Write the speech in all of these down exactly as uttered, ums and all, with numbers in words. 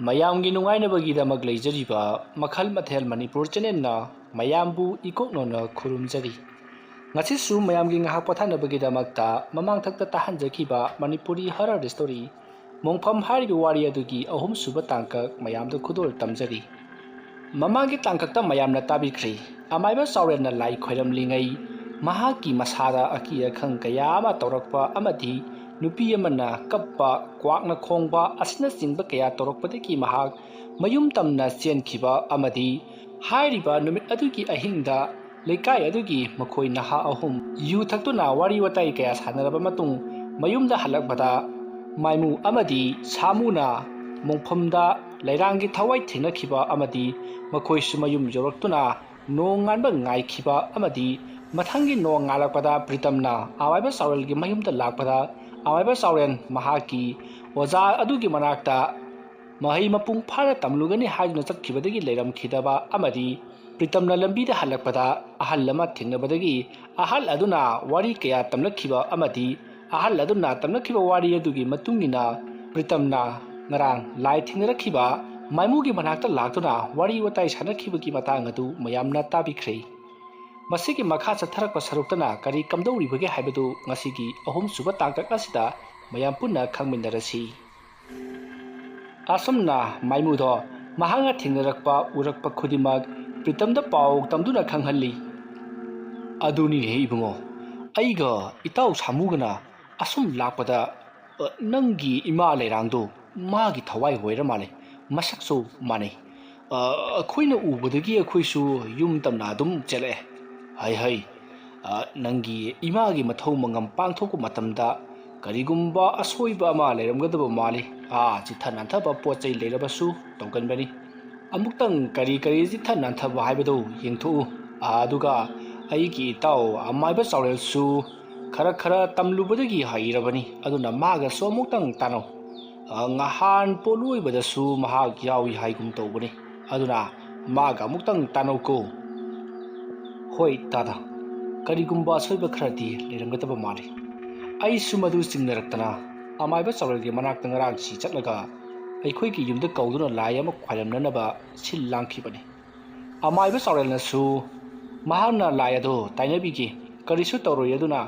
ꯃꯌꯥꯝꯒꯤ ꯅꯨꯡꯉꯥꯏꯅꯕꯒꯤꯗꯃꯛ ꯂꯩꯖꯔꯤꯕ ꯃꯈꯜ ꯃꯊꯦꯜ ꯃꯅꯤꯄꯨꯔ ꯆꯦꯅꯦꯜꯅ ꯃꯌꯥꯝꯕꯨ ꯏꯀꯣꯛꯅꯣꯅ ꯈꯨꯔꯨꯝꯖꯔꯤ꯫ ꯉꯁꯤꯁꯨ ꯃꯌꯥꯝꯒꯤ ꯉꯥꯏꯍꯥꯛ ꯄꯣꯊꯥꯅꯕꯒꯤꯗꯃꯛꯇ ꯃꯃꯥꯡꯊꯛꯇ ꯇꯥꯍꯟꯖꯈꯤꯕ ꯃꯅꯤꯄꯨꯔꯤ ꯍꯔꯔ ꯁ꯭ꯇꯣꯔꯤ ꯃꯣꯡꯐꯝ ꯍꯥꯏꯔꯤꯕ ꯋꯥꯔꯤ ꯑꯗꯨꯒꯤ ꯑꯍꯨꯝꯁꯨꯕ ꯇꯥꯡꯀꯛ ꯃꯌꯥꯝꯗ ꯈꯨꯗꯣꯜ ꯇꯝꯖꯔꯤ꯫ ꯃꯃꯥꯡꯒꯤ ꯇꯥꯡꯀꯛꯇ ꯃꯌꯥꯝꯅ ꯇꯥꯕꯤꯈ꯭ꯔꯦ꯫ ꯑꯃꯥꯏꯕ ꯆꯥꯎꯔꯦꯜꯅ ꯂꯥꯏ ꯈꯣꯏꯔꯝꯂꯤꯉꯩ ꯃꯍꯥꯛꯀꯤ ꯃꯁꯥꯗ ꯑꯀꯤ ꯑꯈꯪ ꯀꯌꯥ ꯑꯃ ꯇꯧꯔꯛꯄ ꯑꯃꯗꯤ ꯅꯨꯄꯤ ꯑꯃꯅ ꯀꯞꯄ, ꯀ꯭ꯋꯥꯛꯅ ꯈꯣꯡꯕ ꯑꯁꯤꯅꯆꯤꯡꯕ ꯀꯌꯥ ꯇꯧꯔꯛꯄꯗꯒꯤ ꯃꯍꯥꯛ ꯃꯌꯨꯝ ꯇꯝꯅ ꯆꯦꯟꯈꯤꯕ ꯑꯃꯗꯤ ꯍꯥꯏꯔꯤꯕ ꯅꯨꯃꯤꯠ ꯑꯗꯨꯒꯤ ꯑꯍꯤꯡꯗ ꯂꯩꯀꯥꯏ ꯑꯗꯨꯒꯤ ꯃꯈꯣꯏ ꯅꯍꯥ ꯑꯍꯨꯝ ꯌꯨ ꯊꯛꯇꯨꯅ ꯋꯥꯔꯤ ꯋꯥꯇꯥꯏ ꯀꯌꯥ ꯁꯥꯟꯅꯔꯕ ꯃꯇꯨꯡ ꯃꯌꯨꯝꯗ ꯍꯜꯂꯛꯄꯗ ꯃꯥꯏꯃꯨ ꯑꯃꯗꯤ ꯁꯥꯃꯨꯅ ꯃꯣꯡꯐꯝꯗ ꯂꯩꯔꯥꯡꯒꯤ ꯊꯋꯥꯏ ꯊꯦꯡꯅꯈꯤꯕ ꯑꯃꯗꯤ ꯃꯈꯣꯏꯁꯨ ꯃꯌꯨꯝ ꯌꯧꯔꯛꯇꯨꯅ ꯅꯣꯡ ꯉꯥꯟꯕ ꯉꯥꯏꯈꯤꯕ ꯑꯃꯗꯤ ꯃꯊꯪꯒꯤ ꯅꯣꯡ ꯉꯥꯜꯂꯛꯄꯗ ꯄ꯭ꯔꯤꯇꯝꯅ ꯑꯃꯥꯏꯕ ꯆꯥꯎꯔꯦꯜꯒꯤ ꯃꯌꯨꯝꯗ ꯂꯥꯛꯄꯗ ꯑꯃꯥꯏꯕ ꯆꯥꯎꯔꯦꯜ ꯃꯍꯥꯛꯀꯤ ꯑꯣꯖꯥ ꯑꯗꯨꯒꯤ ꯃꯅꯥꯛꯇ ꯃꯍꯩ ꯃꯄꯨꯡ ꯐꯥꯅ ꯇꯝꯂꯨꯒꯅꯤ ꯍꯥꯏꯗꯨꯅ ꯆꯠꯈꯤꯕꯗꯒꯤ ꯂꯩꯔꯝꯈꯤꯗꯕ ꯑꯃꯗꯤ ꯄ꯭ꯔꯤꯇꯝꯅ ꯂꯝꯕꯤꯗ ꯍꯜꯂꯛꯄꯗ ꯑꯍꯜ ꯑꯃ ꯊꯦꯡꯅꯕꯗꯒꯤ ꯑꯍꯜ ꯑꯗꯨꯅ ꯋꯥꯔꯤ ꯀꯌꯥ ꯇꯝꯂꯛꯈꯤꯕ ꯑꯃꯗꯤ ꯑꯍꯜ ꯑꯗꯨꯅ ꯇꯝꯂꯛꯈꯤꯕ ꯋꯥꯔꯤ ꯑꯗꯨꯒꯤ ꯃꯇꯨꯡ ꯏꯟꯅ ꯄ꯭ꯔꯤꯇꯝꯅ ꯉꯔꯥꯡ ꯂꯥꯏ ꯊꯦꯡꯅꯔꯛꯈꯤꯕ ꯃꯥꯏꯃꯨꯒꯤ ꯃꯅꯥꯛꯇ ꯂꯥꯛꯇꯨꯅ ꯋꯥꯔꯤ ꯋꯥꯇꯥꯏ ꯁꯥꯟꯅꯈꯤꯕꯒꯤ ꯃꯇꯥꯡ ꯑꯗꯨ ꯃꯌꯥꯝꯅ ꯇꯥꯕꯤꯈ꯭ꯔꯦ꯫ ꯃꯁꯤꯒꯤ ꯃꯈꯥ ꯆꯠꯊꯔꯛꯄ ꯁꯔꯨꯛꯇꯅ ꯀꯔꯤ ꯀꯝꯗꯧꯔꯤꯕꯒꯦ ꯍꯥꯏꯕꯗꯨ ꯉꯁꯤꯒꯤ ꯑꯍꯨꯝꯁꯨꯕ ꯇꯥꯡꯀꯛ ꯑꯁꯤꯗ ꯃꯌꯥꯝ ꯄꯨꯟꯅ ꯈꯪꯃꯤꯟꯅꯔꯁꯤ꯫ ꯑꯁꯨꯝꯅ ꯃꯥꯏꯃꯨꯗꯣ ꯃꯍꯥꯛꯅ ꯊꯦꯡꯅꯔꯛꯄ ꯎꯔꯛꯄ ꯈꯨꯗꯤꯡꯃꯛ ꯄ꯭ꯔꯤꯇꯝꯗ ꯄꯥꯎ ꯇꯝꯗꯨꯅ ꯈꯪꯍꯜꯂꯤ꯫ ꯑꯗꯨꯅꯤꯅꯦꯍꯦ ꯏꯕꯨꯡꯉꯣ, ꯑꯩꯒ ꯏꯇꯥꯎ ꯁꯥꯃꯨꯒꯅ ꯑꯁꯨꯝ ꯂꯥꯛꯄꯗ, ꯑ, ꯅꯪꯒꯤ ꯏꯃꯥ ꯂꯩꯔꯥꯡꯗꯣ ꯃꯥꯒꯤ ꯊꯋꯥꯏ ꯑꯣꯏꯔ ꯃꯥꯜꯂꯦ꯫ ꯃꯁꯛꯁꯨ ꯃꯥꯟꯅꯩ꯫ ꯑ, ꯑꯩꯈꯣꯏꯅ ꯎꯕꯗꯒꯤ ꯑꯩꯈꯣꯏꯁꯨ ꯌꯨꯝ ꯇꯝꯅ ꯑꯗꯨꯝ ꯆꯦꯜꯂꯛꯑꯦ꯫ ꯍꯩ ꯍꯩ, ꯑ, ꯅꯪꯒꯤ ꯏꯃꯥꯒꯤ ꯃꯊꯧ ꯃꯉꯝ ꯄꯥꯡꯊꯣꯛꯄ ꯃꯇꯝꯗ ꯀꯔꯤꯒꯨꯝꯕ ꯑꯁꯣꯏꯕ ꯑꯃ ꯂꯩꯔꯝꯒꯗꯕ ꯃꯥꯜꯂꯤ꯫ ꯑꯥ, ꯆꯤꯠꯊ ꯅꯥꯟꯊꯕ ꯄꯣꯠ ꯆꯩ ꯂꯩꯔꯕꯁꯨ ꯇꯧꯒꯟꯕꯅꯤ꯫ ꯑꯃꯨꯛꯇꯪ ꯀꯔꯤ ꯀꯔꯤ ꯆꯤꯠꯊ ꯅꯥꯟꯊꯕ ꯍꯥꯏꯕꯗꯨ ꯌꯦꯡꯊꯣꯛꯎ꯫ ꯑꯗꯨꯒ ꯑꯩꯒꯤ ꯏꯇꯥꯎ ꯑꯃꯥꯏꯕ ꯆꯥꯎꯔꯦꯜꯁꯨ ꯈꯔ ꯈꯔ ꯇꯝꯂꯨꯕꯗꯒꯤ ꯍꯩꯔꯕꯅꯤ꯫ ꯑꯗꯨꯅ ꯃꯥꯒꯁꯨ ꯑꯃꯨꯛꯇꯪ ꯇꯥꯟꯅꯧ꯫ ꯑ, ꯉꯍꯥꯟ ꯄꯣꯠꯂꯣꯏꯕꯗꯁꯨ ꯃꯍꯥꯛ ꯌꯥꯎꯏ ꯍꯥꯏꯒꯨꯝ ꯇꯧꯕꯅꯤ꯫ ꯑꯗꯨꯅ ꯃꯥꯒ ꯑꯃꯨꯛꯇꯪ ꯇꯥꯟꯅꯧꯀꯣ꯫ ꯍꯣꯏ ꯇꯥꯗ, ꯀꯔꯤꯒꯨꯝꯕ ꯑꯁꯣꯏꯕ ꯈꯔꯗꯤ ꯂꯩꯔꯝꯒꯗꯕ ꯃꯥꯜꯂꯤ꯫ ꯑꯩꯁꯨ ꯃꯗꯨ ꯆꯤꯡꯅꯔꯛꯇꯅ ꯑꯃꯥꯏꯕ ꯆꯥꯎꯔꯦꯜꯒꯤ ꯃꯅꯥꯛꯇ ꯉꯔꯥꯡꯁꯤ ꯆꯠꯂꯒ ꯑꯩꯈꯣꯏꯒꯤ ꯌꯨꯝꯗ ꯀꯧꯗꯨꯅ ꯂꯥꯏ ꯑꯃ ꯈꯣꯏꯔꯝꯅꯅꯕ ꯁꯤꯜ ꯂꯥꯡꯈꯤꯕꯅꯤ꯫ ꯑꯃꯥꯏꯕ ꯆꯥꯎꯔꯦꯜꯅꯁꯨ ꯃꯍꯥꯛꯅ ꯂꯥꯏ ꯑꯗꯨ ꯇꯥꯏꯅꯕꯤꯈꯤ, ꯀꯔꯤꯁꯨ ꯇꯧꯔꯣꯏ꯫ ꯑꯗꯨꯅ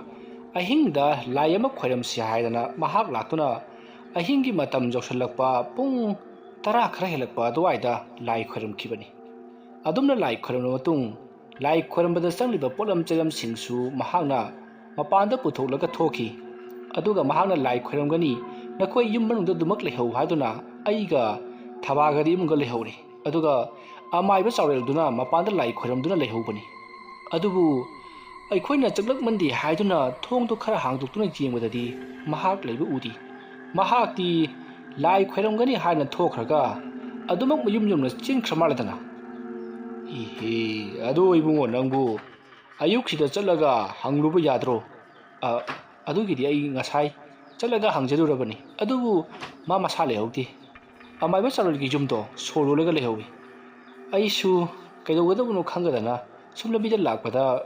ꯑꯍꯤꯡꯗ ꯂꯥꯏ ꯑꯃ ꯈꯣꯏꯔꯝꯁꯤ ꯍꯥꯏꯗꯅ ꯃꯍꯥꯛ ꯂꯥꯛꯇꯨꯅ ꯑꯍꯤꯡꯒꯤ ꯃꯇꯝ ꯌꯧꯁꯤꯜꯂꯛꯄ ꯄꯨꯡ ꯇꯔꯥ ꯈꯔ ꯍꯦꯜꯂꯛꯄ ꯑꯗꯨꯋꯥꯏꯗ ꯂꯥꯏ ꯈꯣꯏꯔꯝꯈꯤꯕꯅꯤ꯫ ꯑꯗꯨꯝꯅ ꯂꯥꯏ ꯈꯣꯏꯔꯝꯂꯕ ꯃꯇꯨꯡ, ꯂꯥꯏ ꯈꯣꯏꯔꯝꯕꯗ ꯆꯪꯂꯤꯕ ꯄꯣꯠꯂꯝ ꯆꯩꯂꯝꯁꯤꯡꯁꯨ ꯃꯍꯥꯛꯅ ꯃꯄꯥꯟꯗ ꯄꯨꯊꯣꯛꯂꯒ ꯊꯣꯛꯈꯤ꯫ ꯑꯗꯨꯒ ꯃꯍꯥꯛꯅ ꯂꯥꯏ ꯈꯣꯏꯔꯝꯒꯅꯤ, "ꯅꯈꯣꯏ ꯌꯨꯝ ꯃꯅꯨꯡꯗ ꯑꯗꯨꯃꯛ ꯂꯩꯍꯧ" ꯍꯥꯏꯗꯨꯅ ꯑꯩꯒ ꯊꯕꯥꯒꯗꯤ ꯏꯃꯨꯡꯗ ꯂꯩꯍꯧꯔꯦ꯫ ꯑꯗꯨꯒ ꯑꯃꯥꯏꯕ ꯆꯥꯎꯔꯦꯜꯗꯨꯅ ꯃꯄꯥꯟꯗ ꯂꯥꯏ ꯈꯣꯏꯔꯝꯗꯨꯅ ꯂꯩꯍꯧꯕꯅꯤ꯫ ꯑꯗꯨꯕꯨ ꯑꯩꯈꯣꯏꯅ ꯆꯪꯂꯛꯃꯟꯗꯦ ꯍꯥꯏꯗꯨꯅ ꯊꯣꯡꯗꯨ ꯈꯔ ꯍꯥꯡꯗꯣꯛꯇꯨꯅ ꯌꯦꯡꯕꯗꯗꯤ ꯃꯍꯥꯛ ꯂꯩꯕ ꯎꯗꯦ꯫ ꯃꯍꯥꯛꯇꯤ ꯂꯥꯏ ꯈꯣꯏꯔꯝꯒꯅꯤ ꯍꯥꯏꯅ ꯊꯣꯛꯈ꯭ꯔꯒ ꯑꯗꯨꯃꯛ ꯃꯌꯨꯝ ꯌꯧꯅ ꯆꯦꯟꯈ꯭ꯔ ꯃꯥꯜꯂꯦꯗꯅ꯫ "ꯏꯍꯦ, ꯑꯗꯨ ꯏꯕꯨꯡꯉꯣ, ꯅꯪꯕꯨ ꯑꯌꯨꯛꯁꯤꯗ ꯆꯠꯂꯒ ꯍꯪꯂꯨꯕ ꯌꯥꯗ꯭ꯔꯣ?" "ꯑ, ꯑꯗꯨꯒꯤꯗꯤ ꯑꯩ ꯉꯁꯥꯏ ꯆꯠꯂꯒ ꯍꯪꯖꯔꯨꯔꯕꯅꯤ, ꯑꯗꯨꯕꯨ ꯃꯥ ꯃꯁꯥ ꯂꯩꯍꯧꯗꯦ꯫" ꯑꯃꯥꯏꯕ ꯆꯥꯔꯣꯜꯒꯤ ꯌꯨꯝꯗꯣ ꯁꯣ ꯂꯣꯜꯂꯒ ꯂꯩꯍꯧꯏ꯫ ꯑꯩꯁꯨ ꯀꯩꯗꯧꯒꯗꯕꯅꯣ ꯈꯪꯗꯗꯅ ꯁꯨꯝ ꯂꯝꯕꯤꯗ ꯂꯥꯛꯄꯗ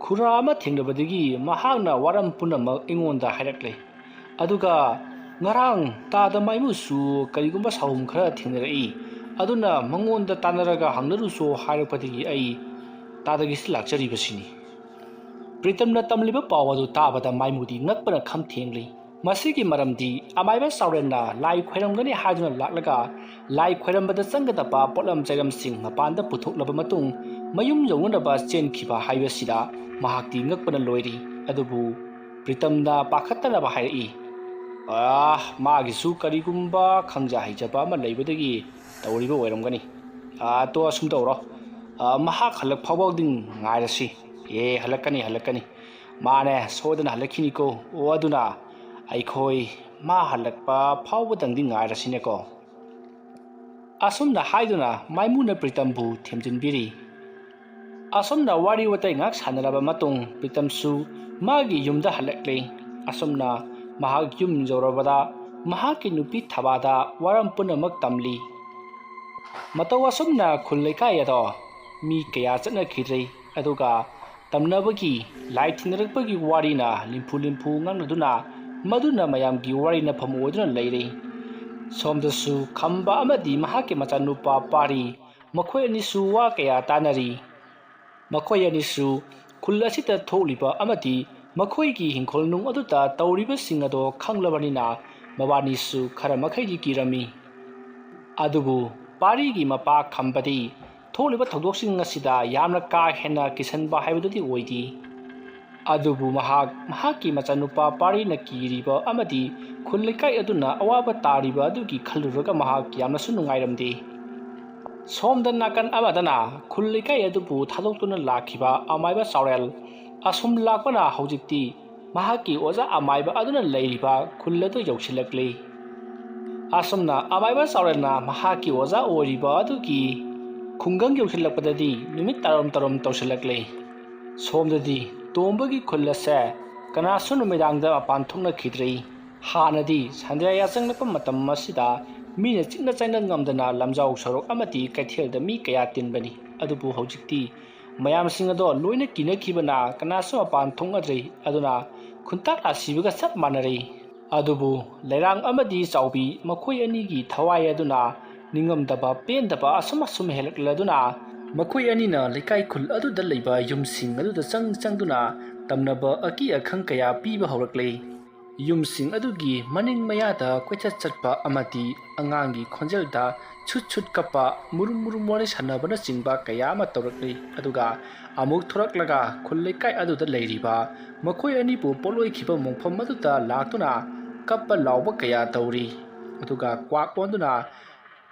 ꯈꯨꯔꯥ ꯑꯃ ꯊꯦꯡꯅꯕꯗꯒꯤ ꯃꯍꯥꯛꯅ ꯋꯥꯔꯝ ꯄꯨꯝꯅꯃꯛ ꯑꯩꯉꯣꯟꯗ ꯍꯥꯏꯔꯛꯂꯦ꯫ ꯑꯗꯨꯒ ꯉꯔꯥꯡ ꯇꯥꯗ ꯃꯥꯏꯃꯨꯁꯨ ꯀꯔꯤꯒꯨꯝꯕ ꯁꯥꯍꯨꯝ ꯈꯔ ꯊꯦꯡꯅꯔꯛꯏ, ꯑꯗꯨꯅ ꯃꯉꯣꯟꯗ ꯇꯥꯟꯅꯔꯒ ꯍꯪꯅꯔꯨꯁꯣ ꯍꯥꯏꯔꯛꯄꯗꯒꯤ ꯑꯩ ꯇꯥꯗꯒꯤꯁꯤ ꯂꯥꯛꯆꯔꯤꯕꯁꯤꯅꯤ꯫ ꯄ꯭ꯔꯤꯇꯝꯅ ꯇꯝꯂꯤꯕ ꯄꯥꯎ ꯑꯗꯨ ꯇꯥꯕꯗ ꯃꯥꯏꯃꯨꯗꯤ ꯉꯛꯄꯅ ꯈꯝ ꯊꯦꯡꯂꯤ꯫ ꯃꯁꯤꯒꯤ ꯃꯔꯝꯗꯤ ꯑꯃꯥꯏꯕ ꯆꯥꯎꯔꯦꯟꯅ ꯂꯥꯏ ꯈꯣꯏꯔꯝꯒꯅꯤ ꯍꯥꯏꯗꯨꯅ ꯂꯥꯛꯂꯒ ꯂꯥꯏ ꯈꯣꯏꯔꯝꯕꯗ ꯆꯪꯒꯗꯕ ꯄꯣꯠꯂꯝ ꯆꯩꯔꯝꯁꯤꯡ ꯃꯄꯥꯟꯗ ꯄꯨꯊꯣꯛꯂꯕ ꯃꯇꯨꯡ ꯃꯌꯨꯝ ꯌꯧꯅꯅꯕ ꯆꯦꯟꯈꯤꯕ ꯍꯥꯏꯕꯁꯤꯗ ꯃꯍꯥꯛꯇꯤ ꯉꯛꯄꯅ ꯂꯣꯏꯔꯤ꯫ ꯑꯗꯨꯕꯨ ꯄ꯭ꯔꯤꯇꯝꯅ ꯄꯥꯈꯠꯇꯅꯕ ꯍꯥꯏꯔꯛꯏ, "ꯑꯥ, ꯃꯥꯒꯤꯁꯨ ꯀꯔꯤꯒꯨꯝꯕ ꯈꯪꯖ ꯍꯩꯖꯕ ꯑꯃ ꯂꯩꯕꯗꯒꯤ ꯇꯧꯔꯤꯕ ꯑꯣꯏꯔꯝꯒꯅꯤ꯫ ꯑꯥ, ꯇꯣ, ꯑꯁꯨꯝ ꯇꯧꯔꯣ꯫ ꯑꯥ, ꯃꯍꯥꯛ ꯍꯜꯂꯛ ꯐꯥꯎꯕꯗꯤ ꯉꯥꯏꯔꯁꯤ꯫ ꯑꯦ, ꯍꯜꯂꯛꯀꯅꯤ, ꯍꯜꯂꯛꯀꯅꯤ꯫ ꯃꯥꯅꯦ, ꯁꯣꯏꯗꯅ ꯍꯜꯂꯛꯈꯤꯅꯤꯀꯣ꯫ ꯑꯣ, ꯑꯗꯨꯅ ꯑꯩꯈꯣꯏ ꯃꯥ ꯍꯜꯂꯛꯄ ꯐꯥꯎꯕꯗꯪꯗꯤ ꯉꯥꯏꯔꯁꯤꯅꯦꯀꯣ꯫" ꯑꯁꯨꯝꯅ ꯍꯥꯏꯗꯨꯅ ꯃꯥꯏꯃꯨꯅ ꯄ꯭ꯔꯤꯇꯝꯕꯨ ꯊꯦꯝꯖꯤꯟꯕꯤꯔꯤ꯫ ꯑꯁꯨꯝꯅ ꯋꯥꯔꯤ ꯋꯥꯇꯥꯏ ꯉꯥꯏꯍꯥꯛ ꯁꯥꯟꯅꯔꯕ ꯃꯇꯨꯡ ꯄ꯭ꯔꯤꯇꯝꯁꯨ ꯃꯥꯒꯤ ꯌꯨꯝꯗ ꯍꯜꯂꯛꯂꯤ꯫ ꯑꯁꯨꯝꯅ ꯃꯍꯥꯛ ꯌꯨꯝ ꯌꯧꯔꯕꯗ ꯃꯍꯥꯛꯀꯤ ꯅꯨꯄꯤ ꯊꯕꯥꯗ ꯋꯥꯔꯝ ꯄꯨꯝꯅꯃꯛ ꯇꯝꯂꯤ꯫ ꯃꯇꯧ ꯑꯁꯨꯝꯅ ꯈꯨꯜ ꯂꯩꯀꯥꯏ ꯑꯗꯣ ꯃꯤ ꯀꯌꯥ ꯆꯠꯅꯈꯤꯗ꯭ꯔꯦ꯫ ꯑꯗꯨꯒ ꯇꯝꯅꯕꯒꯤ ꯂꯥꯏ ꯊꯦꯡꯅꯔꯛꯄꯒꯤ ꯋꯥꯔꯤꯅ ꯂꯤꯝꯐꯨ ꯂꯤꯝꯐꯨ ꯉꯥꯡꯅꯗꯨꯅ ꯃꯗꯨꯅ ꯃꯌꯥꯝꯒꯤ ꯋꯥꯔꯤ ꯅꯐꯝ ꯑꯣꯏꯗꯨꯅ ꯂꯩꯔꯦ꯫ ꯁꯣꯝꯗꯁꯨ ꯈꯝꯕ ꯑꯃꯗꯤ ꯃꯍꯥꯛꯀꯤ ꯃꯆꯥꯅꯨꯄꯥ ꯄꯥꯔꯤ, ꯃꯈꯣꯏ ꯑꯅꯤꯁꯨ ꯋꯥ ꯀꯌꯥ ꯇꯥꯅꯔꯤ꯫ ꯃꯈꯣꯏ ꯑꯅꯤꯁꯨ ꯈꯨꯜ ꯑꯁꯤꯗ ꯊꯣꯛꯂꯤꯕ ꯑꯃꯗꯤ ꯃꯈꯣꯏꯒꯤ ꯍꯤꯡꯈꯣꯜ ꯅꯨꯡ ꯑꯗꯨꯗ ꯇꯧꯔꯤꯕꯁꯤꯡ ꯑꯗꯣ ꯈꯪꯂꯕꯅꯤꯅ ꯃꯕꯥꯅꯤꯁꯨ ꯈꯔ ꯃꯈꯩꯗꯤ ꯀꯤꯔꯝꯃꯤ꯫ ꯑꯗꯨꯕꯨ ꯄꯥꯔꯤꯒꯤ ꯃꯄꯥ ꯈꯝꯕꯗꯤ ꯊꯣꯛꯂꯤꯕ ꯊꯧꯗꯣꯛꯁꯤꯡ ꯑꯁꯤꯗ ꯌꯥꯝꯅ ꯀꯥ ꯍꯦꯟꯅ ꯀꯤꯁꯟꯕ ꯍꯥꯏꯕꯗꯨꯗꯤ ꯑꯣꯏꯗꯦ꯫ ꯑꯗꯨꯕꯨ ꯃꯍꯥꯛ ꯃꯍꯥꯛꯀꯤ ꯃꯆꯥꯅꯨꯄꯥ ꯄꯥꯔꯤꯅ ꯀꯤꯔꯤꯕ ꯑꯃꯗꯤ ꯈꯨꯜ ꯂꯩꯀꯥꯏ ꯑꯗꯨꯅ ꯑꯋꯥꯕ ꯇꯥꯔꯤꯕ ꯑꯗꯨꯒꯤ ꯈꯜꯂꯨꯔꯒ ꯃꯍꯥꯛ ꯌꯥꯝꯅꯁꯨ ꯅꯨꯡꯉꯥꯏꯔꯝꯗꯦ꯫ ꯁꯣꯝꯗ ꯅꯥꯀꯟ ꯑꯃꯗꯅ ꯈꯨꯜ ꯂꯩꯀꯥꯏ ꯑꯗꯨꯕꯨ ꯊꯥꯗꯣꯛꯇꯨꯅ ꯂꯥꯛꯈꯤꯕ ꯑꯃꯥꯏꯕ ꯆꯥꯎꯔꯦꯜ ꯑꯁꯨꯝ ꯂꯥꯛꯄꯅ ꯍꯧꯖꯤꯛꯇꯤ ꯃꯍꯥꯛꯀꯤ ꯑꯣꯖꯥ ꯑꯃꯥꯏꯕ ꯑꯗꯨꯅ ꯂꯩꯔꯤꯕ ꯈꯨꯜ ꯑꯗꯨ ꯌꯧꯁꯤꯜꯂꯛꯂꯤ꯫ ꯑꯁꯨꯝꯅ ꯑꯃꯥꯏꯕ ꯆꯥꯎꯔꯦꯜꯅ ꯃꯍꯥꯛꯀꯤ ꯑꯣꯖꯥ ꯑꯣꯏꯔꯤꯕ ꯑꯗꯨꯒꯤ ꯈꯨꯡꯒꯪ ꯌꯧꯁꯤꯜꯂꯛꯄꯗꯗꯤ ꯅꯨꯃꯤꯠ ꯇꯥꯔꯝ ꯇꯥꯔꯝ ꯇꯧꯁꯤꯜꯂꯛꯂꯤ꯫ ꯁꯣꯝꯗꯗꯤ ꯇꯣꯝꯕꯒꯤ ꯈꯨꯜ ꯑꯁꯦ ꯀꯅꯥꯁꯨ ꯅꯨꯃꯤꯗꯥꯡꯗ ꯃꯄꯥꯟ ꯊꯣꯛꯅꯈꯤꯗ꯭ꯔꯤ꯫ ꯍꯥꯟꯅꯗꯤ ꯁꯟꯗ꯭ꯌꯥ ꯌꯥꯆꯪꯂꯛꯄ ꯃꯇꯝ ꯑꯁꯤꯗ ꯃꯤꯅ ꯆꯤꯛꯅ ꯆꯪꯅ ꯉꯝꯗꯅ ꯂꯝꯖꯥꯎ ꯁꯣꯔꯣꯛ ꯑꯃꯗꯤ ꯀꯩꯊꯦꯜꯗ ꯃꯤ ꯀꯌꯥ ꯇꯤꯟꯕꯅꯤ꯫ ꯑꯗꯨꯕꯨ ꯍꯧꯖꯤꯛꯇꯤ ꯃꯌꯥꯝꯁꯤꯡ ꯑꯗꯣ ꯂꯣꯏꯅ ꯀꯤꯅꯈꯤꯕꯅ ꯀꯅꯥꯁꯨ ꯃꯄꯥꯟ ꯊꯣꯛꯅꯗ꯭ꯔꯦ꯫ ꯑꯗꯨꯅ ꯈꯨꯟꯇꯥꯛ ꯂꯥꯁꯤꯕꯒ ꯆꯞ ꯃꯥꯟꯅꯔꯦ꯫ ꯑꯗꯨꯕꯨ ꯂꯩꯔꯥꯡ ꯑꯃꯗꯤ ꯆꯥꯎꯕꯤ ꯃꯈꯣꯏ ꯑꯅꯤꯒꯤ ꯊꯋꯥꯏ ꯑꯗꯨꯅ ꯅꯤꯡꯉꯝꯗꯕ ꯄꯦꯟꯗꯕ ꯑꯁꯨꯝ ꯑꯁꯨꯝ ꯍꯦꯜꯂꯛꯂꯗꯨꯅ ꯃꯈꯣꯏ ꯑꯅꯤꯅ ꯂꯩꯀꯥꯏ ꯈꯨꯜ ꯑꯗꯨꯗ ꯂꯩꯕ ꯌꯨꯝꯁꯤꯡ ꯑꯗꯨꯗ ꯆꯪ ꯆꯪꯗꯨꯅ ꯇꯝꯅꯕ ꯑꯀꯤ ꯑꯈꯪ ꯀꯌꯥ ꯄꯤꯕ ꯍꯧꯔꯛꯂꯦ꯫ ꯌꯨꯝꯁꯤꯡ ꯑꯗꯨꯒꯤ ꯃꯅꯤꯡ ꯃꯌꯥꯗ ꯀꯣꯏꯆꯠ ꯆꯠꯄ ꯑꯃꯗꯤ ꯑꯉꯥꯡꯒꯤ ꯈꯣꯟꯖꯦꯜꯗ ꯁꯨꯠ ꯁꯨꯠ ꯀꯞꯄ, ꯃꯨꯔꯨꯝ ꯃꯨꯔꯨꯝ ꯋꯥꯔꯤ ꯁꯥꯟꯅꯕꯅꯆꯤꯡꯕ ꯀꯌꯥ ꯑꯃ ꯇꯧꯔꯛꯂꯤ꯫ ꯑꯗꯨꯒ ꯑꯃꯨꯛ ꯊꯣꯔꯛꯂꯒ ꯈꯨꯜ ꯂꯩꯀꯥꯏ ꯑꯗꯨꯗ ꯂꯩꯔꯤꯕ ꯃꯈꯣꯏ ꯑꯅꯤꯕꯨ ꯄꯣꯠꯂꯣꯏꯈꯤꯕ ꯃꯣꯡꯐꯝ ꯑꯗꯨꯗ ꯂꯥꯛꯇꯨꯅ ꯀꯞꯄ ꯂꯥꯎꯕ ꯀꯌꯥ ꯇꯧꯔꯤ꯫ ꯑꯗꯨꯒ ꯀ꯭ꯋꯥꯛ ꯑꯣꯟꯗꯨꯅ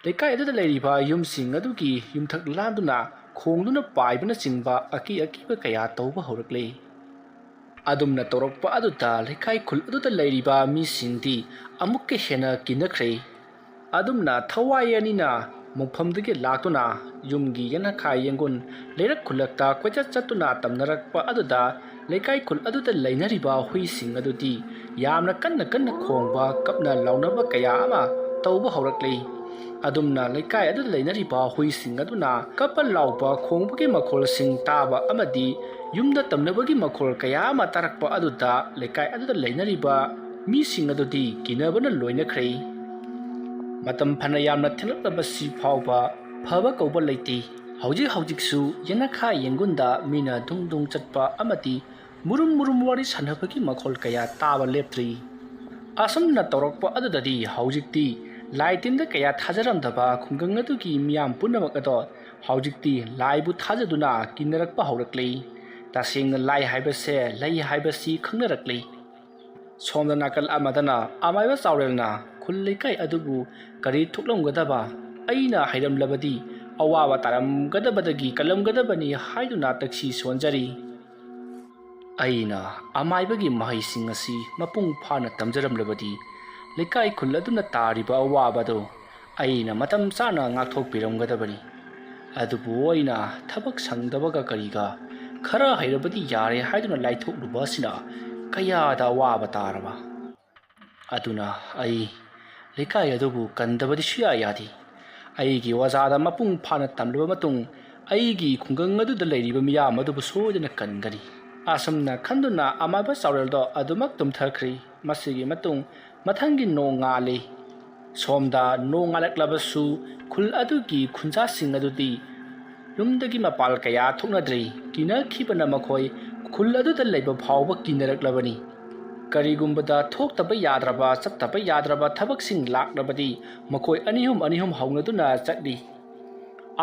ꯂꯩꯀꯥꯏ ꯑꯗꯨꯗ ꯂꯩꯔꯤꯕ ꯌꯨꯝꯁꯤꯡ ꯑꯗꯨꯒꯤ ꯌꯨꯝꯊꯛ ꯂꯥꯟꯗꯨꯅ ꯈꯣꯡꯗꯨꯅ ꯄꯥꯏꯕꯅꯆꯤꯡꯕ ꯑꯀꯤ ꯑꯀꯤꯕ ꯀꯌꯥ ꯇꯧꯕ ꯍꯧꯔꯛꯂꯤ꯫ ꯑꯗꯨꯝꯅ ꯇꯧꯔꯛꯄ ꯑꯗꯨꯗ ꯂꯩꯀꯥꯏ ꯈꯨꯜ ꯑꯗꯨꯗ ꯂꯩꯔꯤꯕ ꯃꯤꯁꯤꯡꯗꯤ ꯑꯃꯨꯛꯀ ꯍꯦꯟꯅ ꯀꯤꯅꯈ꯭ꯔꯦ꯫ ꯑꯗꯨꯝꯅ ꯊꯋꯥꯏ ꯑꯅꯤꯅ ꯃꯣꯡꯐꯝꯗꯒꯤ ꯂꯥꯛꯇꯨꯅ ꯌꯨꯝꯒꯤ ꯌꯦꯅꯈꯥ ꯌꯦꯡꯒꯨꯟ ꯂꯩꯔꯛ ꯈꯨꯜꯂꯛꯇ ꯀꯣꯏꯆꯠ ꯆꯠꯇꯨꯅ ꯇꯝꯅꯔꯛꯄ ꯑꯗꯨꯗ ꯂꯩꯀꯥꯏ ꯈꯨꯜ ꯑꯗꯨꯗ ꯂꯩꯅꯔꯤꯕ ꯍꯨꯏꯁꯤꯡ ꯑꯗꯨꯗꯤ ꯌꯥꯝꯅ ꯀꯟꯅ ꯀꯟꯅ ꯈꯣꯡꯕ, ꯀꯞꯅ ꯂꯥꯎꯅꯕ ꯀꯌꯥ ꯑꯃ ꯇꯧꯕ ꯍꯧꯔꯛꯂꯤ꯫ ꯑꯗꯨꯝꯅ ꯂꯩꯀꯥꯏ ꯑꯗꯨꯗ ꯂꯩꯅꯔꯤꯕ ꯍꯨꯏꯁꯤꯡ ꯑꯗꯨꯅ ꯀꯞꯄ ꯂꯥꯎꯕ, ꯈꯣꯡꯕꯒꯤ ꯃꯈꯣꯜꯁꯤꯡ ꯇꯥꯕ ꯑꯃꯗꯤ ꯌꯨꯝꯗ ꯇꯝꯅꯕꯒꯤ ꯃꯈꯣꯜ ꯀꯌꯥ ꯑꯃ ꯇꯥꯔꯛꯄ ꯑꯗꯨꯗ ꯂꯩꯀꯥꯏ ꯑꯗꯨꯗ ꯂꯩꯅꯔꯤꯕ ꯃꯤꯁꯤꯡ ꯑꯗꯨꯗꯤ ꯀꯤꯅꯕꯅ ꯂꯣꯏꯅꯈ꯭ꯔꯦ꯫ ꯃꯇꯝ ꯐꯅ ꯌꯥꯝꯅ ꯊꯦꯡꯂꯛꯂꯕꯁꯤ ꯐꯥꯎꯕ ꯐꯕ ꯀꯧꯕ ꯂꯩꯇꯦ꯫ ꯍꯧꯖꯤꯛ ꯍꯧꯖꯤꯛꯁꯨ ꯌꯦꯅꯈꯥ ꯌꯦꯡꯒꯨꯟꯗ ꯃꯤꯅ ꯙꯨꯡ ꯙꯨꯡ ꯆꯠꯄ ꯑꯃꯗꯤ ꯃꯨꯔꯨꯝ ꯃꯨꯔꯨꯝ ꯋꯥꯔꯤ ꯁꯥꯟꯅꯕꯒꯤ ꯃꯈꯣꯜ ꯀꯌꯥ ꯇꯥꯕ ꯂꯦꯞꯇ꯭ꯔꯤ꯫ ꯑꯁꯨꯝꯅ ꯇꯧꯔꯛꯄ ꯑꯗꯨꯗꯗꯤ ꯍꯧꯖꯤꯛꯇꯤ ꯂꯥꯏ ꯇꯤꯟꯗ ꯀꯌꯥ ꯊꯥꯖꯔꯝꯗꯕ ꯈꯨꯡꯒꯪ ꯑꯗꯨꯒꯤ ꯃꯤꯌꯥꯝ ꯄꯨꯝꯅꯃꯛ ꯑꯗꯣ ꯍꯧꯖꯤꯛꯇꯤ ꯂꯥꯏꯕꯨ ꯊꯥꯖꯗꯨꯅ ꯀꯤꯟꯅꯔꯛꯄ ꯍꯧꯔꯛꯂꯤ꯫ ꯇꯁꯦꯡꯅ ꯂꯥꯏ ꯍꯥꯏꯕꯁꯦ ꯂꯩ ꯍꯥꯏꯕꯁꯤ ꯈꯪꯅꯔꯛꯂꯤ꯫ ꯁꯣꯝꯗ ꯅꯥꯀꯜ ꯑꯃꯗꯅ ꯑꯃꯥꯏꯕ ꯆꯥꯎꯔꯦꯜꯅ ꯈꯨꯜ ꯂꯩꯀꯥꯏ ꯑꯗꯨꯕꯨ ꯀꯔꯤ ꯊꯣꯛꯂꯝꯒꯗꯕ, ꯑꯩꯅ ꯍꯩꯔꯝꯂꯕꯗꯤ ꯑꯋꯥꯕ ꯇꯥꯔꯝꯒꯗꯕꯗꯒꯤ ꯀꯜꯂꯝꯒꯗꯕꯅꯤ ꯍꯥꯏꯗꯨꯅ ꯇꯛꯁꯤ ꯁꯣꯟꯖꯔꯤ꯫ ꯑꯩꯅ ꯑꯃꯥꯏꯕꯒꯤ ꯃꯍꯩꯁꯤꯡ ꯑꯁꯤ ꯃꯄꯨꯡ ꯐꯥꯅ ꯇꯝꯖꯔꯝꯂꯕꯗꯤ ꯂꯩꯀꯥꯏ ꯈꯨꯜ ꯑꯗꯨꯅ ꯇꯥꯔꯤꯕ ꯑꯋꯥꯕꯗꯨ ꯑꯩꯅ ꯃꯇꯝ ꯆꯥꯅ ꯉꯥꯛꯊꯣꯛꯄꯤꯔꯝꯒꯗꯕꯅꯤ꯫ ꯑꯗꯨꯕꯨ ꯑꯩꯅ ꯊꯕꯛ ꯁꯪꯗꯕꯒ ꯀꯔꯤꯒ ꯈꯔ ꯍꯩꯔꯕꯗꯤ ꯌꯥꯔꯦ ꯍꯥꯏꯗꯨꯅ ꯂꯥꯏꯊꯣꯛꯂꯨꯕ ꯑꯁꯤꯅ ꯀꯌꯥꯗ ꯑꯋꯥꯕ ꯇꯥꯔꯕ꯫ ꯑꯗꯨꯅ ꯑꯩ ꯂꯩꯀꯥꯏ ꯑꯗꯨꯕꯨ ꯀꯟꯗꯕꯗꯤ ꯁꯨꯌꯥ ꯌꯥꯗꯦ꯫ ꯑꯩꯒꯤ ꯑꯣꯖꯥꯗ ꯃꯄꯨꯡ ꯐꯥꯅ ꯇꯝꯂꯕ ꯃꯇꯨꯡ ꯑꯩꯒꯤ ꯈꯨꯡꯒꯪ ꯑꯗꯨꯗ ꯂꯩꯔꯤꯕ ꯃꯤꯌꯥꯝ ꯑꯗꯨꯕꯨ ꯁꯣꯏꯗꯅ ꯀꯟꯒꯅꯤ꯫ ꯑꯁꯨꯝꯅ ꯈꯟꯗꯨꯅ ꯑꯃꯥꯏꯕ ꯆꯥꯎꯔꯦꯜꯗꯣ ꯑꯗꯨꯃꯛ ꯇꯨꯝꯊꯈ꯭ꯔꯤ꯫ ꯃꯁꯤꯒꯤ ꯃꯇꯨꯡ ꯃꯊꯪꯒꯤ ꯅꯣꯡ ꯉꯥꯜꯂꯤ꯫ ꯁꯣꯝꯗ ꯅꯣꯡ ꯉꯥꯜꯂꯛꯂꯕꯁꯨ ꯈꯨꯜ ꯑꯗꯨꯒꯤ ꯈꯨꯟꯖꯥꯁꯤꯡ ꯑꯗꯨꯗꯤ ꯌꯨꯝꯗꯒꯤ ꯃꯄꯥꯜ ꯀꯌꯥ ꯊꯣꯛꯅꯗ꯭ꯔꯤ꯫ ꯀꯤꯅꯈꯤꯕꯅ ꯃꯈꯣꯏ ꯈꯨꯜ ꯑꯗꯨꯗ ꯂꯩꯕ ꯐꯥꯎꯕ ꯀꯤꯅꯔꯛꯂꯕꯅꯤ꯫ ꯀꯔꯤꯒꯨꯝꯕꯗ ꯊꯣꯛꯇꯕ ꯌꯥꯗ꯭ꯔꯕ, ꯆꯠꯇꯕ ꯌꯥꯗ꯭ꯔꯕ ꯊꯕꯛꯁꯤꯡ ꯂꯥꯛꯂꯕꯗꯤ ꯃꯈꯣꯏ ꯑꯅꯤꯍꯨꯝ ꯑꯅꯤꯍꯨꯝ ꯍꯧꯅꯗꯨꯅ ꯆꯠꯂꯤ꯫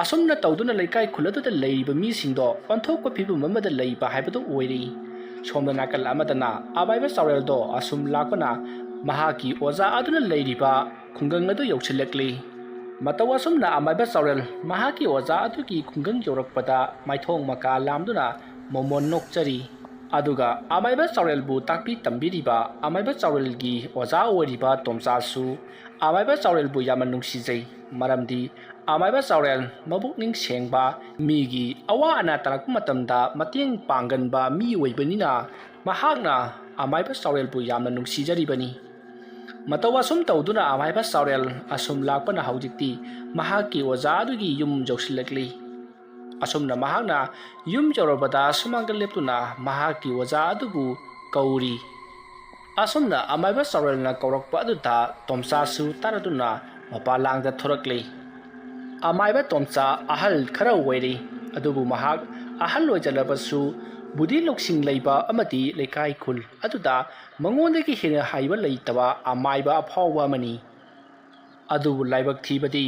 ꯑꯁꯨꯝꯅ ꯇꯧꯗꯨꯅ ꯂꯩꯀꯥꯏ ꯈꯨꯜ ꯑꯗꯨꯗ ꯂꯩꯔꯤꯕ ꯃꯤꯁꯤꯡꯗꯣ ꯑꯣꯟꯊꯣꯛꯄ ꯐꯤꯕꯝ ꯑꯃꯗ ꯂꯩꯕ ꯍꯥꯏꯕꯗꯨ ꯑꯣꯏꯔꯤ꯫ ꯁꯣꯝꯗ ꯅꯥꯀꯜ ꯑꯃꯗꯅ ꯑꯃꯥꯏꯕ ꯆꯥꯎꯔꯦꯜꯗꯣ ꯑꯁꯨꯝ ꯂꯥꯛꯄꯅ ꯃꯍꯥꯛꯀꯤ ꯑꯣꯖꯥ ꯑꯗꯨꯅ ꯂꯩꯔꯤꯕ ꯈꯨꯡꯒꯪ ꯑꯗꯨ ꯌꯧꯁꯤꯜꯂꯛꯂꯤ꯫ ꯃꯇꯧ ꯑꯁꯨꯝꯅ ꯑꯃꯥꯏꯕ ꯆꯥꯎꯔꯦꯜ ꯃꯍꯥꯛꯀꯤ ꯑꯣꯖꯥ ꯑꯗꯨꯒꯤ ꯈꯨꯡꯒꯪ ꯌꯧꯔꯛꯄꯗ ꯃꯥꯏꯊꯣꯡ ꯃꯀꯥ ꯂꯥꯝꯗꯨꯅ ꯃꯣꯃꯣꯟ ꯅꯣꯛꯆꯔꯤ꯫ ꯑꯗꯨꯒ ꯑꯃꯥꯏꯕ ꯆꯥꯎꯔꯦꯜꯕꯨ ꯇꯥꯛꯄꯤ ꯇꯝꯕꯤꯔꯤꯕ ꯑꯃꯥꯏꯕ ꯆꯥꯎꯔꯦꯜꯒꯤ ꯑꯣꯖꯥ ꯑꯣꯏꯔꯤꯕ ꯇꯣꯝꯆꯥꯁꯨ ꯑꯃꯥꯏꯕ ꯆꯥꯎꯔꯦꯜꯕꯨ ꯌꯥꯝꯅ ꯅꯨꯡꯁꯤꯖꯩ꯫ ꯃꯔꯝꯗꯤ ꯑꯃꯥꯏꯕ ꯆꯥꯎꯔꯦꯜ ꯃꯕꯨꯛꯅꯤꯡ ꯁꯦꯡꯕ, ꯃꯤꯒꯤ ꯑꯋꯥ ꯑꯅꯥ ꯇꯥꯔꯛꯄ ꯃꯇꯝꯗ ꯃꯇꯦꯡ ꯄꯥꯡꯒꯟꯕ ꯃꯤ ꯑꯣꯏꯕꯅꯤꯅ ꯃꯍꯥꯛꯅ ꯑꯃꯥꯏꯕ ꯆꯥꯎꯔꯦꯜꯕꯨ ꯌꯥꯝꯅ ꯅꯨꯡꯁꯤꯖꯔꯤꯕꯅꯤ꯫ ꯃꯇꯧ ꯑꯁꯨꯝ ꯇꯧꯗꯨꯅ ꯑꯃꯥꯏꯕ ꯆꯥꯎꯔꯦꯜ ꯑꯁꯨꯝ ꯂꯥꯛꯄꯅ ꯍꯧꯖꯤꯛꯇꯤ ꯃꯍꯥꯛꯀꯤ ꯑꯣꯖꯥ ꯑꯗꯨꯒꯤ ꯌꯨꯝ ꯌꯧꯁꯤꯜꯂꯛꯂꯤ꯫ ꯑꯁꯨꯝꯅ ꯃꯍꯥꯛꯅ ꯌꯨꯝ ꯌꯧꯔꯕꯗ ꯁꯨꯃꯥꯡꯗ ꯂꯦꯞꯇꯨꯅ ꯃꯍꯥꯛꯀꯤ ꯑꯣꯖꯥ ꯑꯗꯨꯕꯨ ꯀꯧꯔꯤ꯫ ꯑꯁꯨꯝꯅ ꯑꯃꯥꯏꯕ ꯆꯥꯎꯔꯦꯜꯅ ꯀꯧꯔꯛꯄ ꯑꯗꯨꯗ ꯇꯣꯝꯆꯥꯁꯨ ꯇꯥꯔꯗꯨꯅ ꯃꯄꯥꯜ ꯂꯥꯡꯗ ꯊꯣꯔꯛꯂꯤ꯫ ꯑꯃꯥꯏꯕ ꯇꯣꯝꯆꯥ ꯑꯍꯜ ꯈꯔ ꯑꯣꯏꯔꯤ, ꯑꯗꯨꯕꯨ ꯃꯍꯥꯛ ꯑꯍꯜ ꯑꯣꯏꯖꯜꯂꯕꯁꯨ ꯕꯨꯙꯤ ꯂꯧꯁꯤꯡ ꯂꯩꯕ ꯑꯃꯗꯤ ꯂꯩꯀꯥꯏ ꯈꯨꯜ ꯑꯗꯨꯗ ꯃꯉꯣꯟꯗꯒꯤ ꯍꯦꯟꯅ ꯍꯩꯕ ꯂꯩꯇꯕ ꯑꯃꯥꯏꯕ ꯑꯐꯥꯎꯕ ꯑꯃꯅꯤ꯫ ꯑꯗꯨꯕꯨ ꯂꯥꯏꯕꯛ ꯊꯤꯕꯗꯤ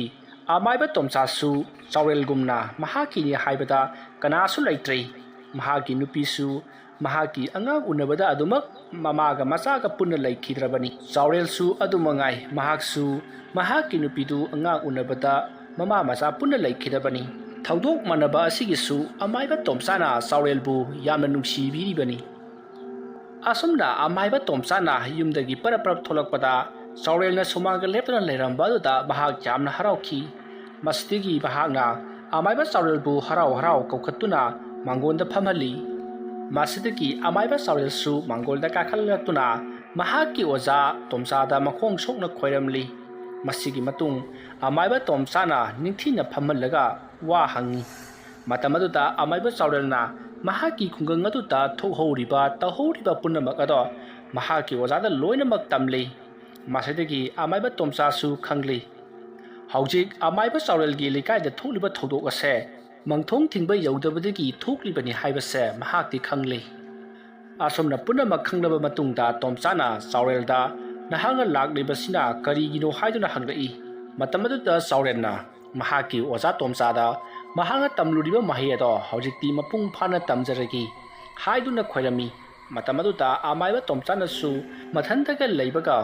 ꯑꯃꯥꯏꯕ ꯇꯣꯝꯆꯥꯁꯨ ꯆꯥꯎꯔꯦꯜꯒꯨꯝꯅ ꯃꯍꯥꯛꯀꯤꯅꯤ ꯍꯥꯏꯕꯗ ꯀꯅꯥꯁꯨ ꯂꯩꯇ꯭ꯔꯦ꯫ ꯃꯍꯥꯛꯀꯤ ꯅꯨꯄꯤꯁꯨ ꯃꯍꯥꯛꯀꯤ ꯑꯉꯥꯡ ꯎꯅꯕꯗ ꯑꯗꯨꯃꯛ ꯃꯃꯥꯒ ꯃꯆꯥꯒ ꯄꯨꯟꯅ ꯂꯩꯈꯤꯗ꯭ꯔꯕꯅꯤ꯫ ꯆꯥꯎꯔꯦꯜꯁꯨ ꯑꯗꯨ ꯃꯉꯥꯏ, ꯃꯍꯥꯛꯁꯨ ꯃꯍꯥꯛꯀꯤ ꯅꯨꯄꯤꯗꯨ ꯑꯉꯥꯡ ꯎꯅꯕꯗ ꯃꯃꯥ ꯃꯆꯥ ꯄꯨꯟꯅ ꯂꯩꯈꯤꯗꯕꯅꯤ꯫ ꯊꯧꯗꯣꯛ ꯃꯥꯟꯅꯕ ꯑꯁꯤꯒꯤꯁꯨ ꯑꯃꯥꯏꯕ ꯇꯣꯝꯆꯥꯅ ꯆꯥꯎꯔꯦꯜꯕꯨ ꯌꯥꯝꯅ ꯅꯨꯡꯁꯤꯕꯤꯔꯤꯕꯅꯤ꯫ ꯑꯁꯨꯝꯅ ꯑꯃꯥꯏꯕ ꯇꯣꯝꯆꯥꯅ ꯌꯨꯝꯗꯒꯤ ꯄꯔꯞ ꯄꯔꯞ ꯊꯣꯛꯂꯛꯄꯗ ꯆꯥꯎꯔꯦꯜꯅ ꯁꯨꯃꯥꯡꯗ ꯂꯦꯞꯇꯨꯅ ꯂꯩꯔꯝꯕ ꯑꯗꯨꯗ ꯃꯍꯥꯛ ꯌꯥꯝꯅ ꯍꯔꯥꯎꯈꯤ꯫ ꯃꯁꯤꯗꯒꯤ ꯃꯍꯥꯛꯅ ꯑꯃꯥꯏꯕ ꯆꯥꯎꯔꯦꯜꯕꯨ ꯍꯔꯥꯎ ꯍꯔꯥꯎ ꯀꯧꯈꯠꯇꯨꯅ ꯃꯥꯡꯒꯣꯟꯗ ꯐꯝꯍꯜꯂꯤ꯫ ꯃꯁꯤꯗꯒꯤ ꯑꯃꯥꯏꯕ ꯆꯥꯎꯔꯦꯜꯁꯨ ꯃꯥꯡꯒꯣꯜꯗ ꯀꯥꯈꯠꯂꯛꯇꯨꯅ ꯃꯍꯥꯛꯀꯤ ꯑꯣꯖꯥ ꯇꯣꯝꯆꯥꯗ ꯃꯈꯣꯡ ꯁꯣꯛꯅ ꯈꯣꯏꯔꯝꯂꯤ꯫ ꯃꯁꯤꯒꯤ ꯃꯇꯨꯡ ꯑꯃꯥꯏꯕ ꯇꯣꯝꯆꯥꯅ ꯅꯤꯡꯊꯤꯅ ꯐꯝꯍꯜꯂꯒ ꯋꯥ ꯍꯪꯉꯤ꯫ ꯃꯇꯝ ꯑꯗꯨꯗ ꯑꯃꯥꯏꯕ ꯆꯥꯎꯔꯦꯜꯅ ꯃꯍꯥꯛꯀꯤ ꯈꯨꯡꯒꯪ ꯑꯗꯨꯗ ꯊꯣꯛꯍꯧꯔꯤꯕ ꯇꯧꯍꯧꯔꯤꯕ ꯄꯨꯝꯅꯃꯛ ꯑꯗꯣ ꯃꯍꯥꯛꯀꯤ ꯑꯣꯖꯥꯗ ꯂꯣꯏꯅꯃꯛ ꯇꯝꯂꯤ꯫ ꯃꯁꯤꯗꯒꯤ ꯑꯃꯥꯏꯕ ꯇꯣꯝꯆꯥꯁꯨ ꯈꯪꯂꯤ꯫ ꯍꯧꯖꯤꯛ ꯑꯃꯥꯏꯕ ꯆꯥꯎꯔꯦꯜꯒꯤ ꯂꯩꯀꯥꯏꯗ ꯊꯣꯛꯂꯤꯕ ꯊꯧꯗꯣꯛ ꯑꯁꯦ ꯃꯪꯊꯣꯡ ꯊꯤꯡꯕ ꯌꯧꯗꯕꯗꯒꯤ ꯊꯣꯛꯂꯤꯕꯅꯤ ꯍꯥꯏꯕꯁꯦ ꯃꯍꯥꯛꯇꯤ ꯈꯪꯂꯤ꯫ ꯑꯁꯨꯝꯅ ꯄꯨꯝꯅꯃꯛ ꯈꯪꯂꯕ ꯃꯇꯨꯡꯗ ꯇꯣꯝꯆꯥꯅ ꯆꯥꯎꯔꯦꯜꯗ ꯅꯍꯥꯛꯅ ꯂꯥꯛꯂꯤꯕꯁꯤꯅ ꯀꯔꯤꯒꯤꯅꯣ ꯍꯥꯏꯗꯨꯅ ꯍꯪꯂꯛꯏ꯫ ꯃꯇꯝ ꯑꯗꯨꯗ ꯆꯥꯎꯔꯦꯜꯅ ꯃꯍꯥꯛꯀꯤ ꯑꯣꯖꯥ ꯇꯣꯝꯆꯥꯗ ꯃꯍꯥꯛꯅ ꯇꯝꯂꯨꯔꯤꯕ ꯃꯍꯩ ꯑꯗꯣ ꯍꯧꯖꯤꯛꯇꯤ ꯃꯄꯨꯡ ꯐꯥꯅ ꯇꯝꯖꯔꯒꯦ ꯍꯥꯏꯗꯨꯅ ꯈꯣꯏꯔꯝꯃꯤ꯫ ꯃꯇꯝ ꯑꯗꯨꯗ ꯑꯃꯥꯏꯕ ꯇꯣꯝꯆꯥꯅꯁꯨ ꯃꯊꯟꯇꯒ ꯂꯩꯕꯒ,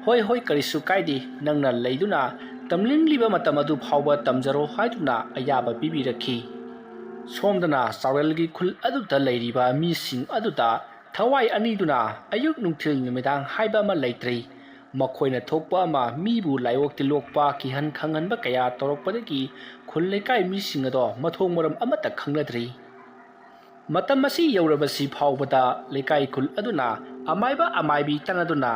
"ꯍꯣꯏ, ꯍꯣꯏ, ꯀꯔꯤꯁꯨ ꯀꯥꯏꯗꯦ, ꯅꯪꯅ ꯂꯩꯗꯨꯅ ꯇꯝꯅꯤꯡꯂꯤꯕ ꯃꯇꯝ ꯑꯗꯨ ꯐꯥꯎꯕ ꯇꯝꯖꯔꯣ" ꯍꯥꯏꯗꯨꯅ ꯑꯌꯥꯕ ꯄꯤꯕꯤꯔꯛꯈꯤ꯫ ꯁꯣꯝꯗꯅ ꯆꯥꯎꯔꯦꯜꯒꯤ ꯈꯨꯜ ꯑꯗꯨꯗ ꯂꯩꯔꯤꯕ ꯃꯤꯁꯤꯡ ꯑꯗꯨꯗ ꯊꯋꯥꯏ ꯑꯅꯤꯗꯨꯅ ꯑꯌꯨꯛ ꯅꯨꯡꯊꯤꯜ ꯅꯨꯃꯤꯗꯥꯡ ꯍꯥꯏꯕ ꯑꯃ ꯂꯩꯇ꯭ꯔꯦ꯫ ꯃꯈꯣꯏꯅ ꯊꯣꯛꯄ ꯑꯃ ꯃꯤꯕꯨ ꯂꯥꯏꯑꯣꯛ ꯇꯤꯜꯂꯣꯛꯄ, ꯀꯤꯍꯟ ꯈꯪꯍꯟꯕ ꯀꯌꯥ ꯇꯧꯔꯛꯄꯗꯒꯤ ꯈꯨꯜ ꯂꯩꯀꯥꯏ ꯃꯤꯁꯤꯡ ꯑꯗꯣ ꯃꯊꯣꯡ ꯃꯔꯝ ꯑꯃꯠꯇ ꯈꯪꯅꯗ꯭ꯔꯤ꯫ ꯃꯇꯝ ꯑꯁꯤ ꯌꯧꯔꯕꯁꯤ ꯐꯥꯎꯕꯗ ꯂꯩꯀꯥꯏ ꯈꯨꯜ ꯑꯗꯨꯅ ꯑꯃꯥꯏꯕ ꯑꯃꯥꯏꯕꯤ ꯇꯥꯟꯅꯗꯨꯅ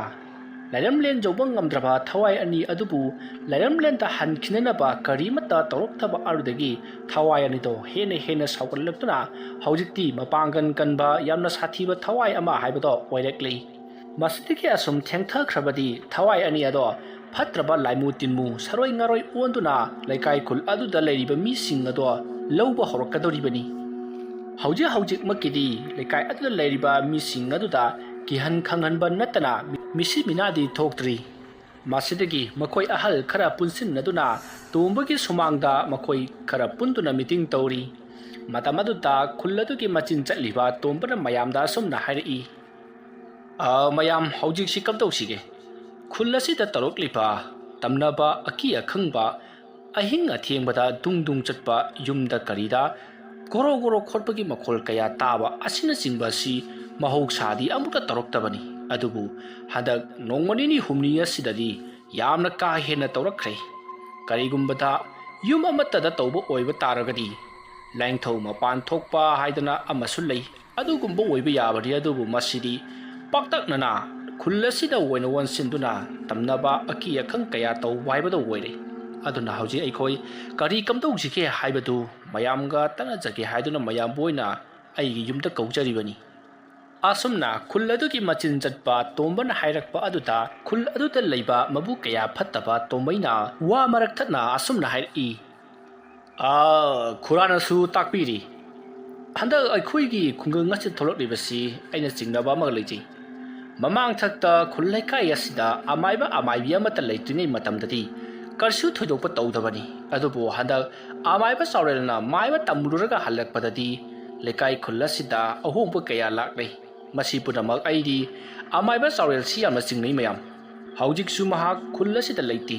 ꯂꯥꯏꯔꯝꯂꯦꯟ ꯌꯧꯕ ꯉꯝꯗ꯭ꯔꯕ ꯊꯋꯥꯏ ꯑꯅꯤ ꯑꯗꯨꯕꯨ ꯂꯥꯏꯔꯝꯂꯦꯟꯗ ꯍꯟꯈꯤꯅꯅꯕ ꯀꯔꯤꯃꯠꯇ ꯇꯧꯔꯛꯇꯕ ꯑꯗꯨꯗꯒꯤ ꯊꯋꯥꯏ ꯑꯅꯤꯗꯣ ꯍꯦꯟꯅ ꯍꯦꯟꯅ ꯁꯥꯎꯒꯠꯂꯛꯇꯨꯅ ꯍꯧꯖꯤꯛꯇꯤ ꯃꯄꯥꯡꯒꯜ ꯀꯟꯕ ꯌꯥꯝꯅ ꯁꯥꯊꯤꯕ ꯊꯋꯥꯏ ꯑꯃ ꯍꯥꯏꯕꯗꯣ ꯑꯣꯏꯔꯛꯂꯤ꯫ ꯃꯁꯤꯗꯒꯤ ꯑꯁꯨꯝ ꯊꯦꯡꯊꯈ꯭ꯔꯕꯗꯤ ꯊꯋꯥꯏ ꯑꯅꯤ ꯑꯗꯣ ꯐꯠꯇ꯭ꯔꯕ ꯂꯥꯏꯃꯨ ꯇꯤꯟꯃꯨ, ꯁꯔꯣꯏ ꯉꯥꯔꯣꯏ ꯑꯣꯟꯗꯨꯅ ꯂꯩꯀꯥꯏ ꯈꯨꯜ ꯑꯗꯨꯗ ꯂꯩꯔꯤꯕ ꯃꯤꯁꯤꯡ ꯑꯗꯣ ꯂꯧꯕ ꯍꯧꯔꯛꯀꯗꯧꯔꯤꯕꯅꯤ꯫ ꯍꯧꯖꯤꯛ ꯍꯧꯖꯤꯛꯃꯛꯀꯤꯗꯤ ꯂꯩꯀꯥꯏ ꯑꯗꯨꯗ ꯂꯩꯔꯤꯕ ꯃꯤꯁꯤꯡ ꯑꯗꯨꯗ ꯀꯤꯍꯟ ꯈꯪꯍꯟꯕ ꯅꯠꯇꯅ ꯃꯤꯁꯤ ꯃꯤꯅꯥꯗꯤ ꯊꯣꯛꯇ꯭ꯔꯤ꯫ ꯃꯁꯤꯗꯒꯤ ꯃꯈꯣꯏ ꯑꯍꯜ ꯈꯔ ꯄꯨꯟꯁꯤꯟꯅꯗꯨꯅ ꯇꯣꯝꯕꯒꯤ ꯁꯨꯃꯥꯡꯗ ꯃꯈꯣꯏ ꯈꯔ ꯄꯨꯟꯗꯨꯅ ꯃꯤꯇꯤꯡ ꯇꯧꯔꯤ꯫ ꯃꯇꯝ ꯑꯗꯨꯗ ꯈꯨꯜ ꯑꯗꯨꯒꯤ ꯃꯆꯤꯟ ꯆꯠꯂꯤꯕ ꯇꯣꯝꯕꯅ ꯃꯌꯥꯝꯗ ꯑꯁꯨꯝꯅ ꯍꯥꯏꯔꯛꯏ, "ꯑ, ꯃꯌꯥꯝ, ꯍꯧꯖꯤꯛꯁꯤ ꯀꯝꯗꯧꯁꯤꯒꯦ? ꯈꯨꯜ ꯑꯁꯤꯗ ꯇꯧꯔꯛꯂꯤꯕ ꯇꯝꯅꯕ, ꯑꯀꯤ ꯑꯈꯪꯕ, ꯑꯍꯤꯡ ꯑꯊꯦꯡꯕꯗ ꯗꯨꯡ ꯗꯨꯡ ꯆꯠꯄ, ꯌꯨꯝꯗ ꯀꯔꯤꯗ ꯒꯣꯔꯣ ꯒꯣꯔꯣ ꯈꯣꯠꯄꯒꯤ ꯃꯈꯣꯜ ꯀꯌꯥ ꯇꯥꯕ ꯑꯁꯤꯅꯆꯤꯡꯕ ꯑꯁꯤ ꯃꯍꯧꯁꯥꯗꯤ ꯑꯃꯨꯛꯇ ꯇꯧꯔꯛꯇꯕꯅꯤ꯫ ꯑꯗꯨꯕꯨ ꯍꯟꯗꯛ ꯅꯣꯡꯃ ꯅꯤꯅꯤ ꯍꯨꯝꯅꯤ ꯑꯁꯤꯗꯗꯤ ꯌꯥꯝꯅ ꯀꯥ ꯍꯦꯟꯅ ꯇꯧꯔꯛꯈ꯭ꯔꯦ꯫ ꯀꯔꯤꯒꯨꯝꯕꯗ ꯌꯨꯝ ꯑꯃꯠꯇꯗ ꯇꯧꯕ ꯑꯣꯏꯕ ꯇꯥꯔꯒꯗꯤ ꯂꯥꯏꯅꯤꯡꯊꯧ ꯃꯄꯥꯟ ꯊꯣꯛꯄ ꯍꯥꯏꯗꯅ ꯑꯃꯁꯨ ꯂꯩ꯫ ꯑꯗꯨꯒꯨꯝꯕ ꯑꯣꯏꯕ ꯌꯥꯕꯅꯤ, ꯑꯗꯨꯕꯨ ꯃꯁꯤꯗꯤ ꯄꯥꯛꯇꯛꯅꯅ ꯈꯨꯜ ꯑꯁꯤꯗ ꯑꯣꯏꯅ ꯑꯣꯟꯁꯤꯟꯗꯨꯅ ꯇꯝꯅꯕ, ꯑꯀꯤ ꯑꯈꯪ ꯀꯌꯥ ꯇꯧꯕ ꯍꯥꯏꯕꯗꯨ ꯑꯣꯏꯔꯦ꯫ ꯑꯗꯨꯅ ꯍꯧꯖꯤꯛ ꯑꯩꯈꯣꯏ ꯀꯔꯤ ꯀꯝꯗꯧꯁꯤꯒꯦ ꯍꯥꯏꯕꯗꯨ ꯃꯌꯥꯝꯒ ꯇꯥꯟꯅꯖꯒꯦ ꯍꯥꯏꯗꯨꯅ ꯃꯌꯥꯝꯕꯨ ꯑꯣꯏꯅ ꯑꯩꯒꯤ ꯌꯨꯝꯗ ꯀꯧꯖꯔꯤꯕꯅꯤ꯫" ꯑꯁꯨꯝꯅ ꯈꯨꯜ ꯑꯗꯨꯒꯤ ꯃꯆꯤꯟ ꯆꯠꯄ ꯇꯣꯝꯕꯅ ꯍꯥꯏꯔꯛꯄ ꯑꯗꯨꯗ ꯈꯨꯜ ꯑꯗꯨꯗ ꯂꯩꯕ ꯃꯕꯨꯛ ꯀꯌꯥ ꯐꯠꯇꯕ ꯇꯣꯝꯕꯩꯅ ꯋꯥ ꯃꯔꯛ ꯊꯠꯅ ꯑꯁꯨꯝꯅ ꯍꯥꯏꯔꯛꯏ, "ꯑ, ꯈꯨꯔꯥꯅꯁꯨ ꯇꯥꯛꯄꯤꯔꯤ꯫ ꯍꯟꯗꯛ ꯑꯩꯈꯣꯏꯒꯤ ꯈꯨꯡꯒꯪ ꯑꯁꯤꯗ ꯊꯣꯛꯂꯛꯂꯤꯕꯁꯤ ꯑꯩꯅ ꯆꯤꯡꯅꯕ ꯑꯃꯒ ꯂꯩꯖꯩ꯫ ꯃꯃꯥꯡꯊꯛꯇ ꯈꯨꯜ ꯂꯩꯀꯥꯏ ꯑꯁꯤꯗ ꯑꯃꯥꯏꯕ ꯑꯃꯥꯏꯕꯤ ꯑꯃꯠꯇ ꯂꯩꯇ꯭ꯔꯤꯉꯩ ꯃꯇꯝꯗꯗꯤ ꯀꯔꯤꯁꯨ ꯊꯣꯏꯗꯣꯛꯄ ꯇꯧꯗꯕꯅꯤ꯫ ꯑꯗꯨꯕꯨ ꯍꯟꯗꯛ ꯑꯃꯥꯏꯕ ꯆꯥꯎꯔꯦꯜꯅ ꯃꯥꯏꯕ ꯇꯝꯂꯨꯔꯒ ꯍꯜꯂꯛꯄꯗꯗꯤ ꯂꯩꯀꯥꯏ ꯈꯨꯜ ꯑꯁꯤꯗ ꯑꯍꯣꯡꯕ ꯀꯌꯥ ꯂꯥꯛꯂꯦ꯫ ꯃꯁꯤ ꯄꯨꯝꯅꯃꯛ ꯑꯩꯗꯤ ꯑꯃꯥꯏꯕ ꯆꯥꯎꯔꯦꯜꯁꯤ ꯌꯥꯝꯅ ꯆꯤꯡꯅꯩ ꯃꯌꯥꯝ꯫ ꯍꯧꯖꯤꯛꯁꯨ ꯃꯍꯥꯛ ꯈꯨꯜ ꯑꯁꯤꯗ ꯂꯩꯇꯦ꯫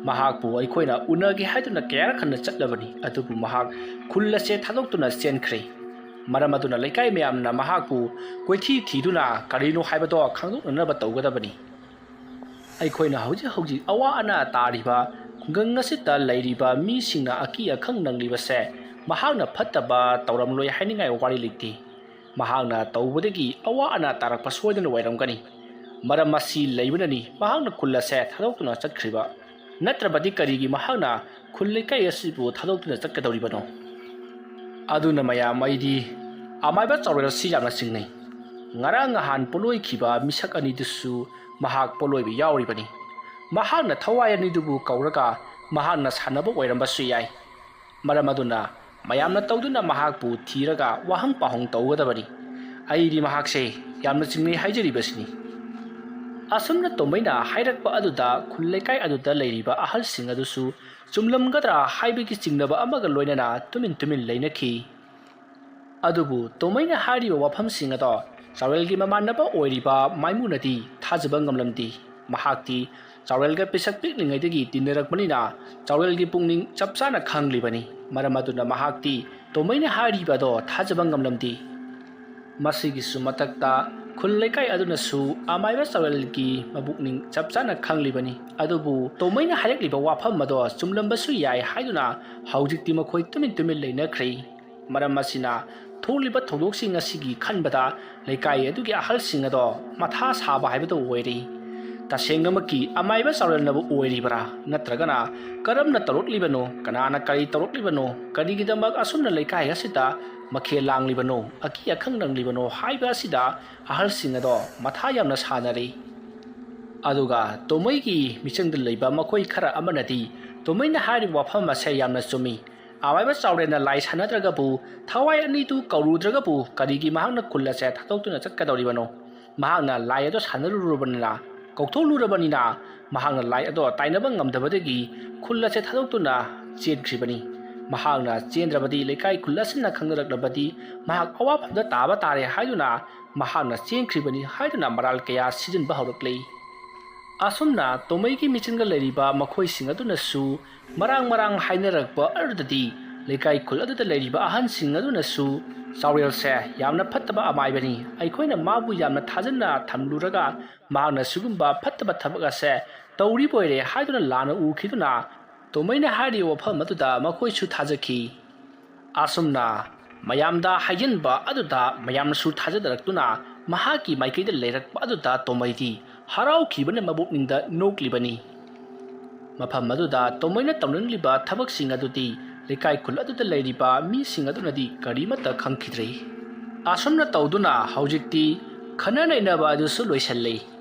ꯃꯍꯥꯛꯄꯨ ꯑꯩꯈꯣꯏꯅ ꯎꯅꯒꯦ ꯍꯥꯏꯗꯨꯅ ꯀꯌꯥꯔꯛ ꯍꯟꯅ ꯆꯠꯂꯕꯅꯤ, ꯑꯗꯨꯕꯨ ꯃꯍꯥꯛ ꯈꯨꯜ ꯑꯁꯦ ꯊꯥꯗꯣꯛꯇꯨꯅ ꯆꯦꯟꯈ꯭ꯔꯦ꯫ ꯃꯔꯝ ꯑꯗꯨꯅ ꯂꯩꯀꯥꯏ ꯃꯌꯥꯝꯅ ꯃꯍꯥꯛꯄꯨ ꯀꯣꯏꯊꯤ ꯊꯤꯗꯨꯅ ꯀꯔꯤꯅꯣ ꯍꯥꯏꯕꯗꯣ ꯈꯪꯗꯣꯛꯅꯅꯕ ꯇꯧꯒꯗꯕꯅꯤ꯫ ꯑꯩꯈꯣꯏꯅ ꯍꯧꯖꯤꯛ ꯍꯧꯖꯤꯛ ꯑꯋꯥ ꯑꯅꯥ ꯇꯥꯔꯤꯕ ꯈꯨꯡꯒꯪ ꯑꯁꯤꯗ ꯂꯩꯔꯤꯕ ꯃꯤꯁꯤꯡꯅ ꯑꯀꯤ ꯑꯈꯪ ꯅꯪꯂꯤꯕꯁꯦ ꯃꯍꯥꯛꯅ ꯐꯠꯇꯕ ꯇꯧꯔꯝꯂꯣꯏ ꯍꯥꯏꯅꯤꯡꯉꯥꯏ ꯋꯥꯔꯤ ꯂꯩꯇꯦ꯫ ꯃꯍꯥꯛꯅ ꯇꯧꯕꯗꯒꯤ ꯑꯋꯥ ꯑꯅꯥ ꯇꯥꯔꯛꯄ ꯁꯣꯏꯗꯅ ꯑꯣꯏꯔꯝꯒꯅꯤ꯫ ꯃꯔꯝ ꯑꯁꯤ ꯂꯩꯕꯅꯅꯤ ꯃꯍꯥꯛꯅ ꯈꯨꯜ ꯑꯁꯦ ꯊꯥꯗꯣꯛꯇꯨꯅ ꯆꯠꯈ꯭ꯔꯤꯕ꯫ ꯅꯠꯇ꯭ꯔꯕꯗꯤ ꯀꯔꯤꯒꯤ ꯃꯍꯥꯛꯅ ꯈꯨꯜ ꯂꯩꯀꯥꯏ ꯑꯁꯤꯕꯨ ꯊꯥꯗꯣꯛꯇꯨꯅ ꯆꯠꯀꯗꯧꯔꯤꯕꯅꯣ?" ꯑꯗꯨꯅ ꯃꯌꯥꯝ, ꯑꯩꯗꯤ ꯑꯃꯥꯏꯕ ꯆꯥꯎꯔꯦꯜ ꯑꯁꯤ ꯌꯥꯝꯅ ꯆꯤꯡꯅꯩ꯫ ꯉꯔꯥꯡ ꯅꯍꯥꯟ ꯄꯣꯠꯂꯣꯏꯈꯤꯕ ꯃꯤꯁꯛ ꯑꯅꯤꯗꯨꯁꯨ ꯃꯍꯥꯛ ꯄꯣꯠꯂꯣꯏꯕ ꯌꯥꯎꯔꯤꯕꯅꯤ꯫ ꯃꯍꯥꯛꯅ ꯊꯋꯥꯏ ꯑꯅꯤꯗꯨꯕꯨ ꯀꯧꯔꯒ ꯃꯍꯥꯛꯅ ꯁꯥꯟꯅꯕ ꯑꯣꯏꯔꯝꯕꯁꯨ ꯌꯥꯏ꯫ ꯃꯔꯝ ꯑꯗꯨꯅ ꯃꯌꯥꯝꯅ ꯇꯧꯗꯨꯅ ꯃꯍꯥꯛꯄꯨ ꯊꯤꯔꯒ ꯋꯥꯍꯪ ꯄꯥꯎꯍꯪ ꯇꯧꯒꯗꯕꯅꯤ꯫ ꯑꯩꯗꯤ ꯃꯍꯥꯛꯁꯦ ꯌꯥꯝꯅ ꯆꯤꯡꯅꯩ ꯍꯥꯏꯖꯔꯤꯕꯁꯤꯅꯤ꯫ ꯑꯁꯨꯝꯅ ꯇꯣꯝꯕꯩꯅ ꯍꯥꯏꯔꯛꯄ ꯑꯗꯨꯗ ꯈꯨꯜ ꯂꯩꯀꯥꯏ ꯑꯗꯨꯗ ꯂꯩꯔꯤꯕ ꯑꯍꯜꯁꯤꯡ ꯑꯗꯨꯁꯨ ꯆꯨꯝꯂꯝꯒꯗ꯭ꯔꯥ ꯍꯥꯏꯕꯒꯤ ꯆꯤꯡꯅꯕ ꯑꯃꯒ ꯂꯣꯏꯅꯅ ꯇꯨꯃꯤꯟ ꯇꯨꯃꯤꯟ ꯂꯩꯅꯈꯤ꯫ ꯑꯗꯨꯕꯨ ꯇꯣꯃꯩꯅ ꯍꯥꯏꯔꯤꯕ ꯋꯥꯐꯝꯁꯤꯡ ꯑꯗꯣ ꯆꯥꯎꯔꯦꯜꯒꯤ ꯃꯃꯥꯟꯅꯕ ꯑꯣꯏꯔꯤꯕ ꯃꯥꯏꯃꯨꯅꯗꯤ ꯊꯥꯖꯕ ꯉꯝꯂꯝꯗꯦ꯫ ꯃꯍꯥꯛꯇꯤ ꯆꯥꯎꯔꯦꯜꯒ ꯄꯤꯁꯛ ꯄꯤꯛꯂꯤꯉꯩꯗꯒꯤ ꯇꯤꯟꯅꯔꯛꯄꯅꯤꯅ ꯆꯥꯎꯔꯦꯜꯒꯤ ꯄꯨꯛꯅꯤꯡ ꯆꯞ ꯆꯥꯅ ꯈꯪꯂꯤꯕꯅꯤ꯫ ꯃꯔꯝ ꯑꯗꯨꯅ ꯃꯍꯥꯛꯇꯤ ꯇꯣꯃꯩꯅ ꯍꯥꯏꯔꯤꯕ ꯑꯗꯣ ꯊꯥꯖꯕ ꯉꯝꯂꯝꯗꯦ꯫ ꯃꯁꯤꯒꯤꯁꯨ ꯃꯊꯛꯇ ꯈꯨꯜ ꯂꯩꯀꯥꯏ ꯑꯗꯨꯅꯁꯨ ꯑꯃꯥꯏꯕ ꯆꯥꯎꯔꯦꯜꯒꯤ ꯃꯕꯨꯛꯅꯤꯡ ꯆꯞ ꯆꯥꯅ ꯈꯪꯂꯤꯕꯅꯤ꯫ ꯑꯗꯨꯕꯨ ꯇꯣꯃꯩꯅ ꯍꯥꯏꯔꯛꯂꯤꯕ ꯋꯥꯐꯝ ꯑꯗꯣ ꯆꯨꯝꯂꯝꯕꯁꯨ ꯌꯥꯏ ꯍꯥꯏꯗꯨꯅ ꯍꯧꯖꯤꯛꯇꯤ ꯃꯈꯣꯏ ꯇꯨꯃꯤꯟ ꯇꯨꯃꯤꯟ ꯂꯩꯅꯈ꯭ꯔꯦ꯫ ꯃꯔꯝ ꯑꯁꯤꯅ ꯊꯣꯛꯂꯤꯕ ꯊꯧꯗꯣꯛꯁꯤꯡ ꯑꯁꯤꯒꯤ ꯈꯟꯕꯗ ꯂꯩꯀꯥꯏ ꯑꯗꯨꯒꯤ ꯑꯍꯜꯁꯤꯡ ꯑꯗꯣ ꯃꯊꯥ ꯁꯥꯕ ꯍꯥꯏꯕꯗꯨ ꯑꯣꯏꯔꯦ꯫ ꯇꯁꯦꯡꯅꯃꯛꯀꯤ ꯑꯃꯥꯏꯕ ꯆꯥꯎꯔꯦꯜꯅꯕꯨ ꯑꯣꯏꯔꯤꯕ꯭ꯔꯥ? ꯅꯠꯇ꯭ꯔꯒꯅ ꯀꯔꯝꯅ ꯇꯧꯔꯛꯂꯤꯕꯅꯣ? ꯀꯅꯥꯅ ꯀꯔꯤ ꯇꯧꯔꯛꯂꯤꯕꯅꯣ? ꯀꯔꯤꯒꯤꯗꯃꯛ ꯑꯁꯨꯝꯅ ꯂꯩꯀꯥꯏ ꯑꯁꯤꯗ ꯃꯈꯦꯜ ꯂꯥꯡꯂꯤꯕꯅꯣ? ꯑꯀꯤ ꯑꯈꯪ ꯅꯪꯂꯤꯕꯅꯣ ꯍꯥꯏꯕ ꯑꯁꯤꯗ ꯑꯍꯜꯁꯤꯡ ꯑꯗꯣ ꯃꯊꯥ ꯌꯥꯝꯅ ꯁꯥꯅꯔꯤ꯫ ꯑꯗꯨꯒ ꯇꯣꯃꯩꯒꯤ ꯃꯤꯆꯪꯗ ꯂꯩꯕ ꯃꯈꯣꯏ ꯈꯔ ꯑꯃꯅꯗꯤ ꯇꯣꯃꯩꯅ ꯍꯥꯏꯔꯤꯕ ꯋꯥꯐꯝ ꯑꯁꯦ ꯌꯥꯝꯅ ꯆꯨꯝꯃꯤ꯫ ꯑꯃꯥꯏꯕ ꯆꯥꯎꯔꯦꯜꯅ ꯂꯥꯏ ꯁꯥꯟꯅꯗ꯭ꯔꯒꯕꯨ, ꯊꯋꯥꯏ ꯑꯅꯤꯗꯨ ꯀꯧꯔꯨꯗ꯭ꯔꯒꯕꯨ ꯀꯔꯤꯒꯤ ꯃꯍꯥꯛꯅ ꯈꯨꯜ ꯑꯁꯦ ꯊꯥꯗꯣꯛꯇꯨꯅ ꯆꯠꯀꯗꯧꯔꯤꯕꯅꯣ? ꯃꯍꯥꯛꯅ ꯂꯥꯏ ꯑꯗꯣ ꯁꯥꯟꯅꯔꯨꯔꯕꯅꯤꯅ, ꯀꯧꯊꯣꯛꯂꯨꯔꯕꯅꯤꯅ ꯃꯍꯥꯛꯅ ꯂꯥꯏ ꯑꯗꯣ ꯇꯥꯏꯅꯕ ꯉꯝꯗꯕꯗꯒꯤ ꯈꯨꯜ ꯑꯁꯦ ꯊꯥꯗꯣꯛꯇꯨꯅ ꯆꯦꯟꯈ꯭ꯔꯤꯕꯅꯤ꯫ ꯃꯍꯥꯛꯅ ꯆꯦꯟꯗ꯭ꯔꯕꯗꯤ ꯂꯩꯀꯥꯏ ꯈꯨꯜ ꯑꯁꯤꯅ ꯈꯪꯅꯔꯛꯂꯕꯗꯤ ꯃꯍꯥꯛ ꯑꯋꯥꯐꯝꯗ ꯇꯥꯕ ꯇꯥꯔꯦ ꯍꯥꯏꯗꯨꯅ ꯃꯍꯥꯛꯅ ꯆꯦꯟꯈ꯭ꯔꯤꯕꯅꯤ ꯍꯥꯏꯗꯨꯅ ꯃꯔꯥꯜ ꯀꯌꯥ ꯁꯤꯖꯤꯟꯕ ꯍꯧꯔꯛꯂꯤ꯫ ꯑꯁꯨꯝꯅ ꯇꯣꯃꯩꯒꯤ ꯃꯤꯆꯪꯗ ꯂꯩꯔꯤꯕ ꯃꯈꯣꯏꯁꯤꯡ ꯑꯗꯨꯅꯁꯨ ꯃꯔꯥꯡ ꯃꯔꯥꯡ ꯍꯥꯏꯅꯔꯛꯄ ꯑꯗꯨꯗꯗꯤ ꯂꯩꯀꯥꯏ ꯈꯨꯜ ꯑꯗꯨꯗ ꯂꯩꯔꯤꯕ ꯑꯍꯟꯁꯤꯡ ꯑꯗꯨꯅꯁꯨ ꯆꯥꯎꯔꯦꯜꯁꯦ ꯌꯥꯝꯅ ꯐꯠꯇꯕ ꯑꯃꯥꯏꯕꯅꯤ, ꯑꯩꯈꯣꯏꯅ ꯃꯥꯕꯨ ꯌꯥꯝꯅ ꯊꯥꯖꯅ ꯊꯝꯂꯨꯔꯒ ꯃꯍꯥꯛꯅ ꯁꯤꯒꯨꯝꯕ ꯐꯠꯇꯕ ꯊꯕꯛ ꯑꯁꯦ ꯇꯧꯔꯤꯕ ꯑꯣꯏꯔꯦ ꯍꯥꯏꯗꯨꯅ ꯂꯥꯟꯅ ꯎꯈꯤꯗꯨꯅ ꯇꯣꯃꯩꯅ ꯍꯥꯏꯔꯤꯕ ꯋꯥꯐꯝ ꯑꯗꯨꯗ ꯃꯈꯣꯏꯁꯨ ꯊꯥꯖꯈꯤ꯫ ꯑꯁꯨꯝꯅ ꯃꯌꯥꯝꯗ ꯍꯥꯏꯖꯤꯟꯕ ꯑꯗꯨꯗ ꯃꯌꯥꯝꯅꯁꯨ ꯊꯥꯖꯅꯔꯛꯇꯨꯅ ꯃꯍꯥꯛꯀꯤ ꯃꯥꯏꯀꯩꯗ ꯂꯩꯔꯛꯄ ꯑꯗꯨꯗ ꯇꯣꯃꯩꯗꯤ ꯍꯔꯥꯎꯈꯤꯕꯅ ꯃꯕꯨꯛꯅꯤꯡꯗ ꯅꯣꯛꯂꯤꯕꯅꯤ꯫ ꯃꯐꯝ ꯑꯗꯨꯗ ꯇꯣꯃꯩꯅ ꯇꯧꯅꯤꯡꯂꯤꯕ ꯊꯕꯛꯁꯤꯡ ꯑꯗꯨꯗꯤ ꯂꯩꯀꯥꯏ ꯈꯨꯜ ꯑꯗꯨꯗ ꯂꯩꯔꯤꯕ ꯃꯤꯁꯤꯡ ꯑꯗꯨꯅꯗꯤ ꯀꯔꯤꯃꯠꯇ ꯈꯪꯈꯤꯗ꯭ꯔꯦ꯫ ꯑꯁꯨꯝꯅ ꯇꯧꯗꯨꯅ ꯍꯧꯖꯤꯛꯇꯤ ꯈꯟꯅ ꯅꯩꯅꯕ ꯑꯗꯨꯁꯨ ꯂꯣꯏꯁꯤꯜꯂꯤ꯫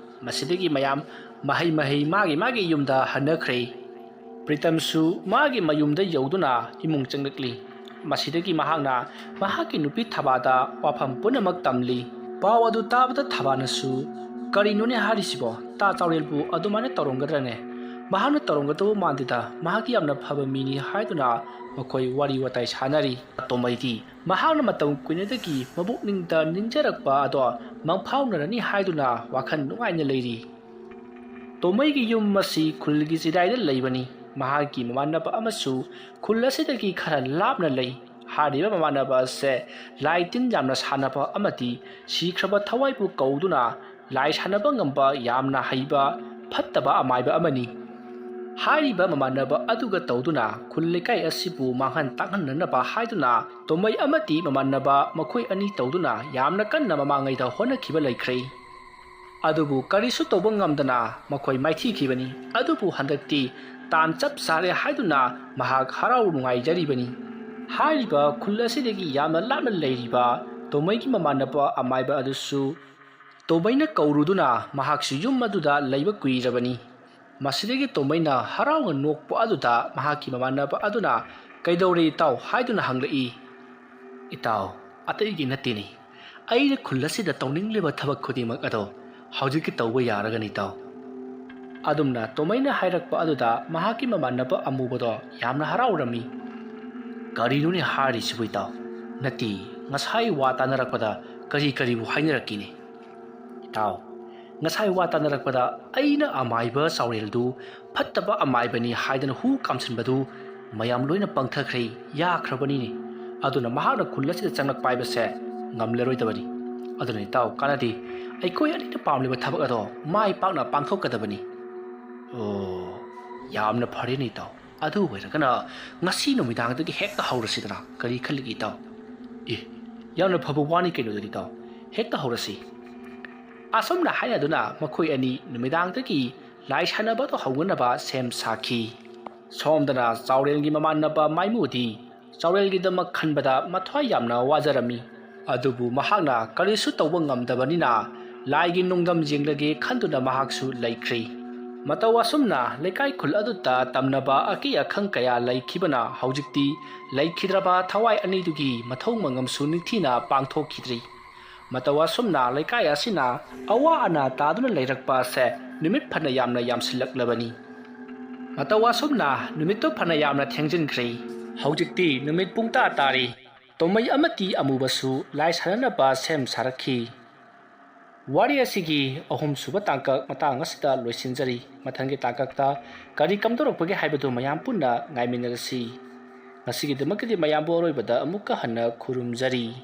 ꯃꯁꯤꯗꯒꯤ ꯃꯌꯥꯝ ꯃꯍꯩ ꯃꯍꯩ ꯃꯥꯒꯤ ꯃꯥꯒꯤ ꯌꯨꯝꯗ ꯍꯟꯅꯈ꯭ꯔꯦ꯫ ꯄ꯭ꯔꯤꯇꯝꯁꯨ ꯃꯥꯒꯤ ꯃꯌꯨꯝꯗ ꯌꯧꯗꯨꯅ ꯏꯃꯨꯡ ꯆꯪꯂꯛꯂꯤ꯫ ꯃꯁꯤꯗꯒꯤ ꯃꯍꯥꯛꯅ ꯃꯍꯥꯛꯀꯤ ꯅꯨꯄꯤ ꯊꯕꯥꯗ ꯋꯥꯐꯝ ꯄꯨꯝꯅꯃꯛ ꯇꯝꯂꯤ꯫ ꯄꯥꯎ ꯑꯗꯨ ꯇꯥꯕꯗ ꯊꯕꯥꯅꯁꯨ, "ꯀꯔꯤꯅꯣꯅꯦ ꯍꯥꯏꯔꯤꯁꯤꯕꯣ? ꯇꯥ ꯆꯥꯎꯔꯦꯜꯕꯨ ꯑꯗꯨꯃꯥꯏꯅ ꯇꯧꯔꯝꯒꯗ꯭ꯔꯅꯦ? ꯃꯍꯥꯛꯅ ꯇꯧꯔꯝꯒꯗꯕ ꯃꯥꯟꯗꯦꯗ, ꯃꯍꯥꯛꯀꯤ ꯌꯥꯝꯅ ꯐꯕ ꯃꯤꯅꯤ" ꯍꯥꯏꯗꯨꯅ ꯃꯈꯣꯏ ꯋꯥꯔꯤ ꯋꯥꯇꯥꯏ ꯁꯥꯟꯅꯔꯤ꯫ ꯇꯣꯃꯩꯗꯤ ꯃꯍꯥꯛꯅ ꯃꯇꯝ ꯀꯨꯏꯅꯗꯒꯤ ꯃꯕꯨꯛꯅꯤꯡꯗ ꯅꯤꯡꯖꯔꯛꯄ ꯑꯗꯣ ꯃꯪꯐꯥꯎꯅꯔꯅꯤ ꯍꯥꯏꯗꯨꯅ ꯋꯥꯈꯜ ꯅꯨꯡꯉꯥꯏꯅ ꯂꯩꯔꯤ꯫ ꯇꯣꯃꯩꯒꯤ ꯌꯨꯝ ꯑꯁꯤ ꯈꯨꯜꯒꯤ ꯆꯤꯗꯥꯏꯗ ꯂꯩꯕꯅꯤ꯫ ꯃꯍꯥꯛꯀꯤ ꯃꯃꯥꯟꯅꯕ ꯑꯃꯁꯨ ꯈꯨꯜ ꯑꯁꯤꯗꯒꯤ ꯈꯔ ꯂꯥꯞꯅ ꯂꯩ꯫ ꯍꯥꯏꯔꯤꯕ ꯃꯃꯥꯟꯅꯕ ꯑꯁꯦ ꯂꯥꯏ ꯇꯤꯟ ꯌꯥꯝꯅ ꯁꯥꯟꯅꯕ ꯑꯃꯗꯤ ꯁꯤꯈ꯭ꯔꯕ ꯊꯋꯥꯏꯕꯨ ꯀꯧꯗꯨꯅ ꯂꯥꯏ ꯁꯥꯟꯅꯕ ꯉꯝꯕ ꯌꯥꯝꯅ ꯍꯩꯕ ꯐꯠꯇꯕ ꯑꯃꯥꯏꯕ ꯑꯃꯅꯤ꯫ ꯍꯥꯏꯔꯤꯕ ꯃꯃꯥꯟꯅꯕ ꯑꯗꯨꯒ ꯇꯧꯗꯨꯅ ꯈꯨꯜ ꯂꯩꯀꯥꯏ ꯑꯁꯤꯕꯨ ꯃꯥꯡꯍꯟ ꯇꯥꯛꯍꯟꯅꯅꯕ ꯍꯥꯏꯗꯨꯅ ꯇꯣꯃꯩ ꯑꯃꯗꯤ ꯃꯃꯥꯟꯅꯕ ꯃꯈꯣꯏ ꯑꯅꯤ ꯇꯧꯗꯨꯅ ꯌꯥꯝꯅ ꯀꯟꯅ ꯃꯃꯥꯡꯉꯩꯗ ꯍꯣꯠꯅꯈꯤꯕ ꯂꯩꯈ꯭ꯔꯦ꯫ ꯑꯗꯨꯕꯨ ꯀꯔꯤꯁꯨ ꯇꯧꯕ ꯉꯝꯗꯅ ꯃꯈꯣꯏ ꯃꯥꯏꯊꯤꯈꯤꯕꯅꯤ꯫ ꯑꯗꯨꯕꯨ ꯍꯟꯗꯛꯇꯤ ꯇꯥꯟ ꯆꯞ ꯆꯥꯔꯦ ꯍꯥꯏꯗꯨꯅ ꯃꯍꯥꯛ ꯍꯔꯥꯎ ꯅꯨꯡꯉꯥꯏꯖꯔꯤꯕꯅꯤ꯫ ꯍꯥꯏꯔꯤꯕ ꯈꯨꯜ ꯑꯁꯤꯗꯒꯤ ꯌꯥꯝꯅ ꯂꯥꯞꯅ ꯂꯩꯔꯤꯕ ꯇꯣꯃꯩꯒꯤ ꯃꯃꯥꯟꯅꯕ ꯑꯃꯥꯏꯕ ꯑꯗꯨꯁꯨ ꯇꯣꯃꯩꯅ ꯀꯧꯔꯨꯗꯨꯅ ꯃꯍꯥꯛꯁꯨ ꯌꯨꯝ ꯑꯗꯨꯗ ꯂꯩꯕ ꯀꯨꯏꯔꯕꯅꯤ꯫ ꯃꯁꯤꯗꯒꯤ ꯇꯣꯃꯩꯅ ꯍꯔꯥꯎꯅ ꯅꯣꯛꯄ ꯑꯗꯨꯗ ꯃꯍꯥꯛꯀꯤ ꯃꯃꯥꯟꯅꯕ ꯑꯗꯨꯅ, "ꯀꯩꯗꯧꯔꯦ ꯏꯇꯥꯎ?" ꯍꯥꯏꯗꯨꯅ ꯍꯪꯂꯛꯏ꯫ "ꯏꯇꯥꯎ, ꯑꯇꯩꯒꯤ ꯅꯠꯇꯦꯅꯦ꯫ ꯑꯩꯅ ꯈꯨꯜ ꯑꯁꯤꯗ ꯇꯧꯅꯤꯡꯂꯤꯕ ꯊꯕꯛ ꯈꯨꯗꯤꯡꯃꯛ ꯑꯗꯣ ꯍꯧꯖꯤꯛꯇꯤ ꯇꯧꯕ ꯌꯥꯔꯒꯅꯤ ꯏꯇꯥꯎ꯫ ꯑꯗꯨꯝꯅ ꯇꯣꯃꯩꯅ ꯍꯥꯏꯔꯛꯄ ꯑꯗꯨꯗ ꯃꯍꯥꯛꯀꯤ ꯃꯃꯥꯟꯅꯕ ꯑꯃꯨꯕꯗꯣ ꯌꯥꯝꯅ ꯍꯔꯥꯎꯔꯝꯃꯤ꯫ "ꯀꯔꯤꯅꯣꯅꯦ ꯍꯥꯏꯔꯤꯁꯤꯕꯨ ꯏꯇꯥꯎ? ꯅꯠꯇꯦ, ꯉꯁꯥꯏ ꯋꯥ ꯇꯥꯅꯔꯛꯄꯗ ꯀꯔꯤ ꯀꯔꯤꯕꯨ ꯍꯥꯏꯅꯔꯛꯀꯦꯅꯦ?" "ꯏꯇꯥꯎ, ꯉꯁꯥꯏ ꯋꯥ ꯇꯥꯅꯔꯛꯄꯗ ꯑꯩꯅ ꯑꯃꯥꯏꯕ ꯆꯥꯎꯔꯦꯜꯗꯨ ꯐꯠꯇꯕ ꯑꯃꯥꯏꯕꯅꯤ ꯍꯥꯏꯗꯅ ꯍꯨ ꯀꯥꯝꯁꯤꯟꯕꯗꯨ ꯃꯌꯥꯝ ꯂꯣꯏꯅ ꯄꯪꯊꯈ꯭ꯔꯦ, ꯌꯥꯈ꯭ꯔꯕꯅꯤꯅꯦ꯫ ꯑꯗꯨꯅ ꯃꯍꯥꯛꯅ ꯈꯨꯜ ꯑꯁꯤꯗ ꯆꯪꯂꯛꯄ ꯍꯥꯏꯕꯁꯦ ꯉꯝꯂꯔꯣꯏꯗꯕꯅꯤ꯫ ꯑꯗꯨꯅ ꯏꯇꯥꯎ ꯀꯥꯟꯅꯗꯦ, ꯑꯩꯈꯣꯏ ꯑꯅꯤꯅ ꯄꯥꯝꯂꯤꯕ ꯊꯕꯛ ꯑꯗꯣ ꯃꯥꯏ ꯄꯥꯛꯅ ꯄꯥꯡꯊꯣꯛꯀꯗꯕꯅꯤ꯫" "ꯑꯣ, ꯌꯥꯝꯅ ꯐꯔꯦꯅꯦ ꯏꯇꯥꯎ꯫ ꯑꯗꯨ ꯑꯣꯏꯔꯒꯅ ꯉꯁꯤ ꯅꯨꯃꯤꯗꯥꯡꯗꯒꯤ ꯍꯦꯛꯇ ꯍꯧꯔꯁꯤꯗꯅ꯫ ꯀꯔꯤ ꯈꯜꯂꯤꯒꯦ ꯏꯇꯥꯎ?" "ꯑꯦ, ꯌꯥꯝꯅ ꯐꯕ ꯋꯥꯅꯤ ꯀꯩꯅꯣꯗꯨꯗꯤ ꯏꯇꯥꯎ꯫ ꯍꯦꯛꯇ ꯍꯧꯔꯁꯤ꯫" ꯑꯁꯨꯝꯅ ꯍꯥꯏꯅꯗꯨꯅ ꯃꯈꯣꯏ ꯑꯅꯤ ꯅꯨꯃꯤꯗꯥꯡꯗꯒꯤ ꯂꯥꯏ ꯁꯥꯟꯅꯕꯗꯨ ꯍꯧꯅꯅꯕ ꯁꯦꯝ ꯁꯥꯈꯤ꯫ ꯁꯣꯝꯗꯅ ꯆꯥꯎꯔꯦꯜꯒꯤ ꯃꯃꯥꯟꯅꯕ ꯃꯥꯏꯃꯨꯗꯤ ꯆꯥꯎꯔꯦꯜꯒꯤꯗꯃꯛ ꯈꯟꯕꯗ ꯃꯊ꯭ꯋꯥꯏ ꯌꯥꯝꯅ ꯋꯥꯖꯔꯝꯃꯤ꯫ ꯑꯗꯨꯕꯨ ꯃꯍꯥꯛꯅ ꯀꯔꯤꯁꯨ ꯇꯧꯕ ꯉꯝꯗꯕꯅꯤꯅ ꯂꯥꯏꯒꯤ ꯅꯣꯡꯗꯝ ꯌꯦꯡꯂꯒꯦ ꯈꯟꯗꯨꯅ ꯃꯍꯥꯛꯁꯨ ꯂꯩꯈ꯭ꯔꯦ꯫ ꯃꯇꯧ ꯑꯁꯨꯝꯅ ꯂꯩꯀꯥꯏ ꯈꯨꯜ ꯑꯗꯨꯗ ꯇꯝꯅꯕ ꯑꯀꯤ ꯑꯈꯪ ꯀꯌꯥ ꯂꯩꯈꯤꯕꯅ ꯍꯧꯖꯤꯛꯇꯤ ꯂꯩꯈꯤꯗ꯭ꯔꯕ ꯊꯋꯥꯏ ꯑꯅꯤꯗꯨꯒꯤ ꯃꯊꯧ ꯃꯉꯝꯁꯨ ꯅꯤꯡꯊꯤꯅ ꯄꯥꯡꯊꯣꯛꯈꯤꯗ꯭ꯔꯤ꯫ ꯃꯇꯧ ꯑꯁꯨꯝꯅ ꯂꯩꯀꯥꯏ ꯑꯁꯤꯅ ꯑꯋꯥ ꯑꯅꯥ ꯇꯥꯗꯨꯅ ꯂꯩꯔꯛꯄ ꯑꯁꯦ ꯅꯨꯃꯤꯠ ꯐꯅ ꯌꯥꯝꯅ ꯌꯥꯝꯁꯤꯜꯂꯛꯂꯕꯅꯤ꯫ ꯃꯇꯧ ꯑꯁꯨꯝꯅ ꯅꯨꯃꯤꯠꯇꯨ ꯐꯅ ꯌꯥꯝꯅ ꯊꯦꯡꯖꯤꯟꯈ꯭ꯔꯦ꯫ ꯍꯧꯖꯤꯛꯇꯤ ꯅꯨꯃꯤꯠ ꯄꯨꯡꯇꯥ ꯇꯥꯔꯤ꯫ ꯇꯣꯃꯩ ꯑꯃꯗꯤ ꯑꯃꯨꯕꯁꯨ ꯂꯥꯏ ꯁꯥꯟꯅꯅꯕ ꯁꯦꯝ ꯁꯥꯔꯛꯈꯤ꯫ ꯋꯥꯔꯤ ꯑꯁꯤꯒꯤ ꯑꯍꯨꯝꯁꯨꯕ ꯇꯥꯡꯀꯛ ꯃꯇꯥꯡ ꯑꯁꯤꯗ ꯂꯣꯏꯁꯤꯟꯖꯔꯤ꯫ ꯃꯊꯪꯒꯤ ꯇꯥꯡꯀꯛꯇ ꯀꯔꯤ ꯀꯝꯗꯧꯔꯛꯄꯒꯦ ꯍꯥꯏꯕꯗꯨ ꯃꯌꯥꯝ ꯄꯨꯟꯅ ꯉꯥꯏꯃꯤꯟꯅꯔꯁꯤ꯫ ꯉꯁꯤꯒꯤꯗꯃꯛꯀꯤꯗꯤ ꯃꯌꯥꯝꯕꯨ ꯑꯔꯣꯏꯕꯗ ꯑꯃꯨꯛꯀ ꯍꯟꯅ ꯈꯨꯔꯨꯝꯖꯔꯤ꯫